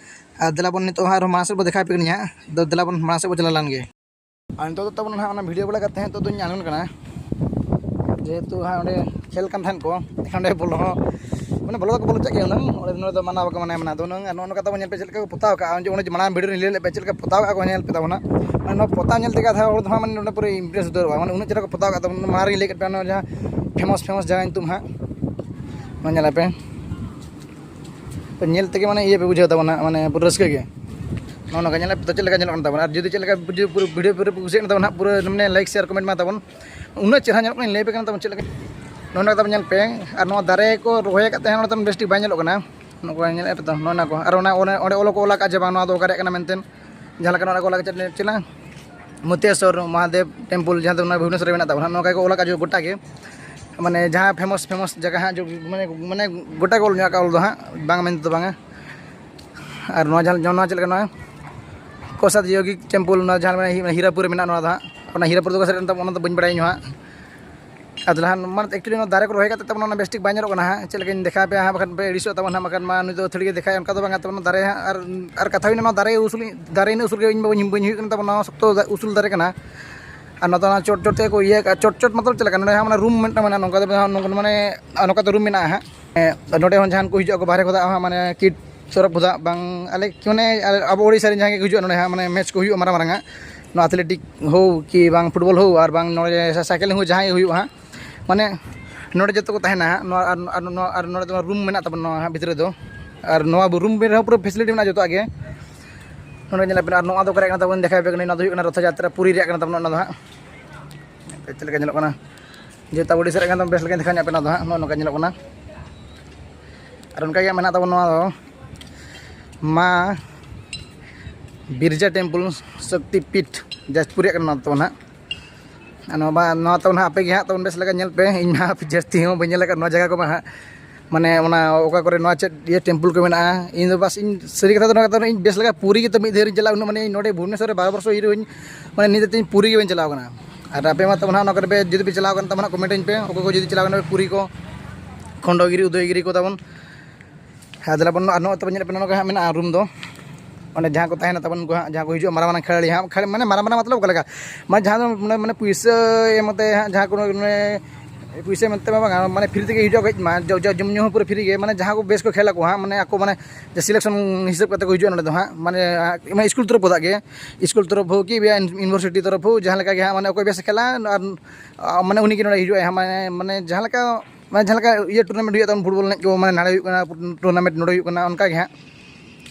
ᱟᱨ ᱫᱮᱞᱟ ᱵᱚᱱ ᱱᱤᱛᱚᱜ ᱦᱟᱸᱜ ᱟᱨᱦᱚᱸ ᱢᱟᱲᱟᱝ ᱥᱮᱫ ᱵᱚᱱ ᱫᱮᱠᱷᱟᱣ ᱟᱯᱮ ᱠᱟᱱᱟ ᱦᱟᱸᱜ᱾ ᱫᱚ ᱫᱮᱞᱟ ᱵᱚᱱ ᱢᱟᱲᱟᱝ ᱥᱮᱫ ᱵᱚᱱ ᱪᱟᱞᱟᱣ ᱞᱮᱱ ᱜᱮ᱾ ᱟᱨ ᱱᱤᱛᱚᱜ ᱫᱚ ᱛᱟᱵᱚᱱ ᱦᱟᱸᱜ ᱚᱱᱟ ᱵᱷᱤᱰᱤᱭᱳ ᱵᱟᱲᱟ ᱠᱟᱛᱮ ᱦᱟᱸᱜ ᱱᱤᱛᱚᱜ ᱫᱚᱧ ᱟᱬᱜᱚᱱ ᱠᱟᱱᱟ, ᱡᱮᱦᱮᱛᱩ ᱦᱟᱸᱜ ᱚᱸᱰᱮ ᱠᱷᱮᱞ ᱠᱟᱱ ᱛᱟᱦᱮᱸᱫ ᱠᱚ, ᱮᱱᱠᱷᱟᱱ ᱚᱸᱰᱮ ᱵᱚᱞᱚ ᱦᱚᱸ, ᱢᱟᱱᱮ, ᱵᱚᱞᱚ ᱫᱚᱠᱚ ᱵᱚᱞᱚ ᱦᱚᱪᱚᱜ ᱜᱮᱭᱟ ᱦᱩᱱᱟᱹᱝ, ᱚᱸᱰᱮ ᱱᱚᱰᱮ ᱫᱚ ᱢᱟᱱᱟ ᱵᱟᱠᱚ ᱢᱟᱱᱟᱭᱟ, ᱢᱟᱱᱟ ᱫᱚ ᱦᱩᱱᱟᱹᱝ᱾ ᱟᱨ ᱱᱚᱜᱼᱚ ᱱᱚᱝᱠᱟ ᱛᱟᱵᱚᱱ ᱧᱮᱞ ᱯᱮ ᱪᱮᱫ ᱞᱮᱠᱟ ᱠᱚ ᱯᱚᱛᱟᱣ ᱠᱟᱜᱼᱟ, ᱚᱱᱮ ᱡᱮ ᱢᱟᱲᱟᱝ ᱵᱷᱤᱰᱤᱭᱳ ᱨᱮᱧ ᱞᱟᱹᱭ ᱞᱮᱫ ᱯᱮ ᱪᱮᱫ ᱞᱮᱠᱟ ᱯᱚᱛᱟᱣ ᱠᱟᱜᱼᱟ ᱠᱚ, ᱧᱮᱞ ᱯᱮ ᱛᱟᱵᱚᱱ ᱦᱟᱸᱜ᱾ ᱢᱟᱱᱮ ᱱᱚᱣᱟ ᱯᱚᱛᱟᱣ ᱧᱮᱞ ᱛᱮᱜᱮ ᱟᱫᱷᱟ ᱦᱚᱲ ᱫᱚ ᱦᱟᱸᱜ ᱢᱟᱱᱮ ᱱᱚᱰᱮ ᱯᱩᱨᱟᱹ ᱤᱢᱯᱨᱮᱥ ᱩᱛᱟᱹᱨᱚᱜᱼᱟ, ᱢᱟᱱᱮ ᱩᱱᱟᱹᱜ ᱪᱮᱦᱨᱟ ᱠᱚ ᱯᱚᱛᱟᱣ ᱠᱟᱜ ᱛᱟᱵᱚᱱᱟ᱾ ᱢᱟᱲᱟᱝ ᱨᱮᱧ ᱞᱟᱹᱭ ᱠᱮᱫ ᱯᱮᱭᱟ ᱚᱱᱟ ᱡᱟᱦᱟᱸ ᱯᱷᱮᱢᱟᱥ ᱯᱷᱮᱢᱟᱥ ᱡᱟᱭᱜᱟ ᱧᱩᱛᱩᱢ ᱦᱟᱸᱜ, ᱱᱚᱣᱟ ᱧᱮᱞ ᱟᱯᱮ᱾ ᱛᱚ ᱧᱮᱞ ᱛᱮᱜᱮ ᱢᱟᱱᱮ ᱤᱭᱟᱹ ᱯᱮ ᱵᱩᱡᱷᱟᱹᱣ ᱛᱟᱵᱚᱱᱟ, ᱢᱟᱱᱮ ᱯᱩᱨᱟᱹ ᱨᱟᱹᱥᱠᱟᱹ ᱜᱮ᱾ ᱱᱚᱜᱼᱚ ᱱᱚᱝᱠᱟ ᱧᱮᱞ ᱯᱮ, ᱛᱚ ᱪᱮᱫ ᱞᱮᱠᱟ ᱧᱮᱞᱚᱜ ᱠᱟᱱ ᱛᱟᱵᱚᱱᱟ᱾ ᱟᱨ ᱡᱩᱫᱤ ᱪᱮᱫ ᱞᱮᱠᱟ ᱵᱷᱤᱰᱤᱭᱳ ᱯᱩᱨᱟᱹ, ᱵᱷᱤᱰᱤᱭᱳ ᱯᱩᱨᱟᱹ ᱯᱮ ᱠᱩᱥᱤᱭᱟᱜ ᱠᱟᱱ ᱛᱟᱵᱚᱱᱟ ᱦᱟᱸᱜ, ᱯᱩᱨᱟᱹ ᱢᱟᱱᱮ ᱞᱟᱭᱤᱠ, ᱥᱮᱭᱟᱨ, ᱠᱚᱢᱮᱱᱴ ᱢᱟ ᱛᱟᱵᱚᱱ᱾ ᱩᱱᱟᱹᱜ ᱪᱮᱦᱨᱟ ᱧᱮᱞᱚᱜ ᱠᱟᱱᱟ, ᱞᱟᱹᱭ ᱯᱮ ᱠᱟᱱᱟ ᱛᱟᱵᱚᱱ ᱪᱮᱫ ᱞᱮᱠᱟ᱾ ᱱᱚᱜᱼᱚ ᱱᱚᱝᱠᱟ ᱛᱟᱵᱚᱱ ᱧᱮᱞ ᱯᱮ᱾ ᱟᱨ ᱱᱚᱣᱟ ᱫᱟᱨᱮ ᱠᱚ ᱨᱚᱦᱚᱭ ᱟᱠᱟᱫ ᱛᱟᱦᱮᱸᱫ, ᱚᱱᱟ ᱛᱟᱵᱚᱱ ᱵᱮᱥ ᱴᱷᱤᱠ ᱵᱟᱭ ᱧᱮᱞᱚᱜ ᱠᱟᱱᱟ᱾ ᱱᱚᱜᱼᱚ ᱱᱚᱝᱠᱟ ᱧᱮᱞᱮᱫ ᱯᱮ ᱛᱚ, ᱱᱚᱜᱼᱚ ᱱᱚᱣᱟ ᱠᱚ᱾ ᱟᱨ ᱚᱱᱟ, ᱚᱱᱮ ᱚᱸᱰᱮ ᱚᱞ ᱠᱚ ᱚᱞ ᱟᱠᱟᱫ ᱡᱮ ᱵᱟᱝ, ᱱᱚᱣᱟ ᱫᱚ ᱚᱠᱟ ᱨᱮᱭᱟᱜ ᱠᱟᱱᱟ ᱢᱮᱱᱛᱮ᱾ ᱡᱟᱦᱟᱸ ᱞᱮᱠᱟ ᱱᱚᱣᱟ ᱠᱚ ᱚᱞ ᱟᱠᱟᱫ ᱪᱮᱫ, ᱪᱮᱫ ᱞᱟᱝ ᱢᱚᱛᱤᱭᱟᱥᱚᱨ ᱢᱚᱦᱟᱫᱮᱵ ᱴᱮᱢᱯᱩᱞ, ᱡᱟᱦᱟᱸ ᱫᱚ ᱚᱱᱟ ᱵᱷᱩᱵᱽᱱᱮᱥᱚᱨ ᱨᱮ ᱢᱮᱱᱟᱜ ᱛᱟᱵᱚᱱᱟ, ᱱᱚᱝᱠᱟ ᱜᱮᱠᱚ ᱚᱞ ᱟᱠᱟᱫ ᱡᱮ ᱜᱚᱴᱟ ᱜᱮ, ᱢᱟᱱᱮ ᱡᱟᱦᱟᱸ ᱯᱷᱮᱢᱟᱥ ᱯᱷᱮᱢᱟᱥ ᱡᱟᱭᱜᱟ ᱦᱟᱸᱜ, ᱡᱚ-, ᱢᱟᱱᱮ, ᱢᱟᱱᱮ ᱜᱚᱴᱟ ᱜᱮ ᱚᱞ ᱢᱮᱱᱟᱜ ᱟᱠᱟᱫ ᱚᱞ ᱫᱚ ᱦᱟᱸᱜ, ᱵᱟᱝ ᱢᱮᱱ ᱛᱮᱫᱚ ᱵᱟᱝᱟ᱾ ᱟᱨ ᱱᱚᱣᱟ ᱡᱟᱦᱟᱸ, ᱱᱚᱣᱟ ᱪᱮᱫ ᱞᱮᱠᱟ ᱱᱚᱣᱟ ᱠᱚᱥᱟᱫ ᱭᱳᱜᱤᱠ ᱴᱮᱢᱯᱩᱞ, ᱱᱚᱣᱟ ᱡᱟᱦᱟᱸ ᱢᱟᱱᱮ ᱦᱤ-, ᱦᱤᱨᱟᱯᱩᱨ ᱨᱮ ᱢᱮᱱᱟᱜᱼᱟ ᱱᱚᱣᱟ ᱫᱚ ᱦᱟᱸᱜ, ᱚᱱᱟ ᱦᱤᱨᱟᱯᱩᱨ ᱫᱚ ᱚᱠᱟ ᱥᱮᱫ ᱨᱮ ᱢᱮᱱᱟᱜ ᱛᱟᱵᱚᱱᱟ ᱚᱱᱟ ᱫᱚ ᱵᱟᱹᱧ ᱵᱟᱲᱟᱭᱟ ᱤᱧ ᱦᱚᱸ ᱦᱟᱸᱜ᱾ ᱟᱫᱚ ᱞᱟᱦᱟ ᱢᱟᱱᱮ actually ᱱᱚᱣᱟ ᱫᱟᱨᱮ ᱠᱚ ᱨᱚᱦᱚᱭ ᱠᱟᱛᱮ ᱛᱟᱵᱚᱱ ᱚᱱᱟ ᱵᱮᱥ ᱴᱷᱤᱠ ᱵᱟᱭ ᱧᱮᱞᱚᱜ ᱠᱟᱱᱟ ᱦᱟᱸᱜ, ᱪᱮᱫ ᱞᱮᱠᱟᱧ ᱫᱮᱠᱷᱟᱣ ᱟᱯᱮᱭᱟ ᱦᱟᱸᱜ, ᱵᱟᱠᱷᱟᱱ ᱯᱮ ᱟᱹᱲᱤᱥᱚᱜ ᱛᱟᱵᱚᱱ ᱦᱟᱸᱜ, ᱵᱟᱠᱷᱟᱱ ᱢᱟ ᱱᱩᱭ ᱫᱚ ᱟᱹᱛᱷᱟᱹᱲᱤ ᱜᱮ ᱫᱮᱠᱷᱟᱣᱮᱫ, ᱚᱱᱠᱟ ᱫᱚ ᱵᱟᱝᱟ ᱛᱟᱵᱚᱱ ᱫᱟᱨᱮ ᱦᱟᱸᱜ᱾ ᱟᱨ, ᱟᱨ ᱠᱟᱛᱷᱟ ᱦᱩᱭᱱᱟ ᱱᱚᱣᱟ ᱫᱟᱨᱮ ᱩᱥᱩᱞ, ᱫᱟᱨᱮ ᱤᱱᱟᱹᱜ ᱩᱥᱩᱞ ᱜᱮ ᱤᱧ ᱵᱟᱹᱧ, ᱵᱟᱹᱧ ᱦᱩᱭᱩᱜ ᱠᱟᱱᱟ ᱛᱟᱵᱚᱱ, ᱱᱚᱣᱟ ᱥᱚᱠᱛᱚ ᱫᱟ-, ᱩᱥᱩᱞ ᱫᱟᱨᱮ ᱠᱟᱱᱟ᱾ ᱟᱨ ᱱᱚᱛᱮ ᱚᱱᱟ ᱪᱚᱴ ᱪᱚᱴ ᱛᱮᱠᱚ ᱤᱭᱟᱹ ᱠᱟᱜᱼᱟ, ᱪᱚᱴ ᱪᱚᱴ ᱢᱚᱛᱞᱚᱵ ᱪᱮᱫ ᱞᱮᱠᱟ, ᱱᱚᱰᱮ ᱦᱟᱸᱜ ᱢᱟᱱᱮ ᱨᱩᱢ ᱢᱤᱫᱴᱟᱝ ᱢᱮᱱᱟᱜᱼᱟ, ᱱᱚᱝᱠᱟ ᱫᱚ ᱱᱚᱝᱠᱟ ᱢᱟᱱᱮ ᱱᱚᱝᱠᱟ ᱫᱚ ᱨᱩᱢ ᱢᱮᱱᱟᱜᱼᱟ ᱦᱟᱸᱜ᱾ ᱱᱚᱰᱮ ᱦᱚᱸ ᱡᱟᱦᱟᱸ ᱠᱚ ᱦᱤᱡᱩᱜᱼᱟ ᱠᱚ ᱵᱟᱦᱨᱮ ᱠᱷᱚᱱᱟᱜ ᱦᱚᱸ, ᱢᱟᱱᱮ ᱠᱤᱰ ᱛᱚᱨᱚᱯ ᱠᱷᱚᱱᱟᱜ ᱵᱟᱝ, ᱟᱞᱮ ᱢᱟᱱᱮ ᱟᱵᱚ ᱳᱰᱤᱥᱟ ᱨᱮᱱ ᱡᱟᱦᱟᱸᱭ ᱜᱮ ᱠᱚ ᱦᱤᱡᱩᱜᱼᱟ ᱱᱚᱰᱮ ᱦᱟᱸᱜ, ᱢᱟᱱᱮ ᱢᱮᱪ ᱠᱚ ᱦᱩᱭᱩᱜᱼᱟ ᱢᱟᱨᱟᱝ ᱢᱟᱨᱟᱝ ᱟᱜ, ᱱᱚᱣᱟ ᱟᱛᱷᱞᱮᱴᱤᱠ ᱦᱳ ᱠᱤ ᱵᱟᱝ ᱯᱷᱩᱴᱵᱚᱞ ᱦᱳ ᱟᱨ ᱵᱟᱝ ᱱᱚᱰᱮ ᱥᱟ-, ᱥᱟᱭᱠᱮᱞ ᱦᱚᱸ ᱡᱟᱦᱟᱸᱭ ᱦᱩᱭᱩᱜᱼᱟ ᱦᱟᱸᱜ, ᱢᱟᱱᱮ ᱱᱚᱰᱮ ᱡᱚᱛᱚ ᱠᱚ ᱛᱟᱦᱮᱱᱟ ᱦᱟᱸᱜ᱾ ᱱᱚᱣᱟ ᱟᱨ, ᱟᱨ ᱱᱚᱣᱟ ᱟᱨ ᱱᱚᱰᱮ ᱫᱚ ᱨᱩᱢ ᱢᱮᱱᱟᱜ ᱛᱟᱵᱚᱱᱟ ᱱᱚᱣᱟ ᱦᱟᱸᱜ ᱵᱷᱤᱛᱨᱤ ᱨᱮᱫᱚ, ᱟᱨ ᱱᱚᱣᱟ ᱨᱩᱢ ᱨᱮᱦᱚᱸ ᱯᱩᱨᱟᱹ ᱯᱷᱮᱥᱤᱞᱤᱴᱤ ᱢᱮᱱᱟᱜᱼᱟ ᱡᱚᱛᱚᱣᱟᱜ ᱜᱮ᱾ ᱱᱚᱰᱮ ᱧᱮᱞ ᱟᱵᱮᱱ, ᱟᱨ ᱱᱚᱣᱟ ᱫᱚ ᱚᱠᱟᱨᱮ ᱠᱟᱱᱟ ᱛᱟᱵᱚᱱ ᱫᱮᱠᱷᱟᱣ ᱟᱯᱮ ᱠᱟᱹᱱᱟᱹᱧ, ᱱᱚᱣᱟ ᱫᱚ ᱦᱩᱭᱩᱜ ᱠᱟᱱᱟ ᱨᱚᱛᱷᱚ ᱡᱟᱛᱨᱟ ᱯᱩᱨᱤ ᱨᱮᱭᱟᱜ ᱠᱟᱱᱟ ᱛᱟᱵᱚᱱᱟ ᱱᱚᱣᱟ ᱫᱚ ᱦᱟᱸᱜ᱾ ᱪᱮᱫ ᱞᱮᱠᱟ ᱧᱮᱞᱚᱜ ᱠᱟᱱᱟ, ᱡᱮᱦᱮᱛᱩ ᱟᱵᱚ ᱳᱰᱤᱥᱟ ᱨᱮᱭᱟᱜ ᱠᱟᱱ ᱛᱟᱵᱚᱱ, ᱵᱮᱥ ᱞᱮᱠᱟᱧ ᱫᱮᱠᱷᱟᱣ ᱧᱚᱜ ᱟᱯᱮ ᱱᱚᱣᱟ ᱫᱚ ᱦᱟᱸᱜ, ᱱᱚᱜᱼᱚ ᱱᱚᱝᱠᱟ ᱧᱮᱞᱚᱜ ᱠᱟᱱᱟ᱾ ᱟᱨ ᱚᱱᱠᱟ ᱜᱮ ᱢᱮᱱᱟᱜ ᱛᱟᱵᱚᱱ ᱱᱚᱣᱟ ᱫᱚ, ᱢᱟ ᱵᱤᱨᱡᱟ ᱴᱮᱢᱯᱩᱞ ᱥᱚᱠᱛᱤ ᱯᱤᱴ ᱡᱟᱡᱽᱯᱩᱨ ᱨᱮᱭᱟᱜ ᱠᱟᱱᱟ ᱱᱚᱣᱟ ᱛᱟᱵᱚᱱ ᱦᱟᱸᱜ᱾ ᱟᱨ ᱱᱚᱣᱟ ᱵᱟ-, ᱱᱚᱣᱟ ᱛᱟᱵᱚᱱ ᱦᱟᱸᱜ ᱟᱯᱮ ᱜᱮ ᱦᱟᱸᱜ ᱛᱟᱵᱚᱱ ᱵᱮᱥ ᱞᱮᱠᱟ ᱧᱮᱞ ᱯᱮ᱾ ᱤᱧ ᱢᱟ ᱡᱟᱹᱥᱛᱤ ᱦᱚᱸ ᱵᱟᱹᱧ ᱧᱮᱞ ᱟᱠᱟᱫ ᱱᱚᱣᱟ ᱡᱟᱭᱜᱟ ᱠᱚᱢᱟ ᱦᱟᱸᱜ, ᱢᱟᱱᱮ ᱚᱱᱟ ᱚᱠᱟ ᱠᱚᱨᱮ ᱱᱚᱣᱟ ᱪᱮᱫ ᱤᱭᱟᱹ ᱴᱮᱢᱯᱩᱞ ᱠᱚ ᱢᱮᱱᱟᱜᱼᱟ᱾ ᱤᱧ ᱫᱚ ᱵᱟᱥ ᱤᱧ ᱥᱟᱹᱨᱤ ᱠᱟᱛᱷᱟ ᱫᱚ ᱱᱚᱣᱟ ᱠᱟᱛᱷᱟ ᱤᱧ ᱵᱮᱥ ᱞᱮᱠᱟ ᱯᱩᱨᱤ ᱜᱮᱛᱚ ᱢᱤᱫ ᱫᱷᱟᱣ ᱤᱧ ᱪᱟᱞᱟᱜᱼᱟ, ᱩᱱᱟᱹᱜ ᱢᱟᱱᱮ ᱤᱧ ᱱᱚᱰᱮ ᱵᱷᱩᱵᱽᱱᱮᱥᱚᱨ ᱨᱮ ᱵᱟᱨᱚ ᱵᱚᱨᱥᱚ ᱦᱩᱭ ᱨᱮᱦᱚᱸ ᱢᱟᱱᱮ ᱱᱤᱛ ᱫᱷᱟᱹᱵᱤᱡ ᱯᱩᱨᱤ ᱜᱮ ᱵᱟᱹᱧ ᱪᱟᱞᱟᱣ ᱠᱟᱱᱟ᱾ ᱟᱨ ᱟᱯᱮ ᱢᱟ ᱛᱟᱵᱚᱱ ᱦᱟᱸᱜ ᱱᱚᱣᱟ ᱠᱚᱨᱮ ᱯᱮ ᱡᱩᱫᱤ ᱯᱮ ᱪᱟᱞᱟᱣ ᱠᱟᱱ ᱛᱟᱵᱚᱱᱟ ᱠᱚᱢᱮᱱᱴ ᱟᱹᱧ ᱯᱮ, ᱚᱠᱚᱭ ᱠᱚ ᱡᱩᱫᱤ ᱪᱟᱞᱟᱣ ᱠᱟᱱᱟ ᱯᱮ ᱯᱩᱨᱤ ᱠᱚ, ᱠᱷᱚᱱᱰᱚᱜᱤᱨᱤ, ᱩᱫᱚᱭᱜᱤᱨᱤ ᱠᱚ ᱛᱟᱵᱚᱱ᱾ ᱦᱮᱸ, ᱫᱮᱞᱟ ᱵᱚᱱ, ᱟᱨ ᱱᱚᱜᱼᱚᱭ ᱛᱟᱵᱚᱱ ᱧᱮᱞ ᱯᱮ, ᱱᱚᱜᱼᱚ ᱱᱚᱝᱠᱟ ᱦᱟᱸᱜ ᱢᱮᱱᱟᱜᱼᱟ ᱨᱩᱢ ᱫᱚ᱾ ᱚᱸᱰᱮ ᱡᱟᱦᱟᱸ ᱠᱚ ᱛᱟᱦᱮᱱᱟ ᱛᱟᱵᱚᱱ ᱩᱱᱠᱩ ᱦᱟᱸᱜ, ᱡᱟᱦᱟᱸ ᱠᱚ ᱦᱤᱡᱩᱜᱼᱟ ᱢᱟᱨᱟᱝ ᱢᱟᱨᱟᱝ ᱠᱷᱮᱞᱟᱲᱤ ᱦᱟᱸᱜ, ᱠᱷᱮᱞ-, ᱢᱟᱱᱮ ᱢᱟᱨᱟᱝ ᱢᱟᱨᱟᱝ ᱢᱚᱛᱞᱚᱵ ᱚᱠᱟ ᱞᱮᱠᱟ, ᱢᱟᱱᱮ ᱡᱟᱦᱟᱸ ᱫᱚ ᱢᱟᱱᱮ, ᱢᱟᱱᱮ ᱯᱩᱭᱥᱟᱹ ᱮᱢ ᱠᱟᱛᱮ ᱦᱟᱸᱜ, ᱡᱟᱦᱟᱸ ᱠᱳᱱᱳ ᱢᱟᱱᱮ ᱯᱩᱭᱥᱟᱹ ᱮᱢ ᱠᱟᱛᱮ ᱢᱟ ᱵᱟᱝᱟ, ᱢᱟᱱᱮ ᱯᱷᱨᱤ ᱛᱮᱜᱮ ᱦᱤᱡᱩᱜᱼᱟ ᱠᱟᱹᱡ ᱢᱟ, ᱡᱚ-, ᱡᱚ-, ᱡᱚᱢ ᱧᱩ ᱦᱚᱸ ᱯᱩᱨᱟᱹ ᱯᱷᱨᱤ ᱜᱮ, ᱢᱟᱱᱮ ᱡᱟᱦᱟᱸ ᱠᱚ ᱵᱮᱥ ᱠᱚ ᱠᱷᱮᱞ ᱟᱠᱚ ᱦᱟᱸᱜ, ᱢᱟᱱᱮ ᱟᱠᱚ ᱢᱟᱱᱮ ᱡᱮ ᱥᱤᱞᱮᱠᱥᱚᱱ ᱦᱤᱥᱟᱹᱵ ᱠᱟᱛᱮ ᱠᱚ ᱦᱤᱡᱩᱜᱼᱟ ᱱᱚᱸᱰᱮ ᱫᱚ ᱦᱟᱸᱜ, ᱢᱟᱱᱮ ᱤᱥᱠᱩᱞ ᱛᱚᱨᱚᱯ ᱠᱷᱚᱱᱟᱜ ᱜᱮ, ᱤᱥᱠᱩᱞ ᱛᱚᱨᱚᱯ ᱦᱳᱠ ᱠᱤ ᱤᱭᱩᱱᱤᱵᱷᱟᱨᱥᱤᱴᱤ ᱛᱚᱨᱚᱯ ᱦᱳᱠ, ᱡᱟᱦᱟᱸ ᱞᱮᱠᱟ ᱜᱮ ᱦᱟᱸᱜ, ᱢᱟᱱᱮ ᱚᱠᱚᱭ ᱵᱮᱥ ᱮ ᱠᱷᱮᱞᱟ ᱟᱨ, ᱢᱟᱱᱮ ᱩᱱᱤ ᱜᱮ ᱱᱚᱸᱰᱮ ᱦᱤᱡᱩᱜᱼᱟᱭ ᱦᱟᱸᱜ, ᱢᱟᱱᱮ, ᱢᱟᱱᱮ ᱡᱟᱦᱟᱸ ᱞᱮᱠᱟ ᱢᱟᱱᱮ ᱡᱟᱦᱟᱸ ᱞᱮᱠᱟ ᱤᱭᱟᱹ ᱴᱩᱨᱱᱟᱢᱮᱱᱴ ᱦᱩᱭᱩᱜᱼᱟ ᱛᱟᱵᱚᱱ, ᱯᱷᱩᱴᱵᱚᱞ ᱮᱱᱮᱡ ᱠᱚ, ᱢᱟᱱᱮ ᱱᱟᱲᱮ ᱦᱩᱭᱩᱜ ᱠᱟᱱᱟ, ᱴᱩᱨᱱᱟᱢᱮᱱᱴ ᱱᱚᱰᱮ ᱦᱩᱭᱩᱜ ᱠᱟᱱᱟ, ᱚᱱᱠᱟ ᱜᱮ ᱦᱟᱸᱜ᱾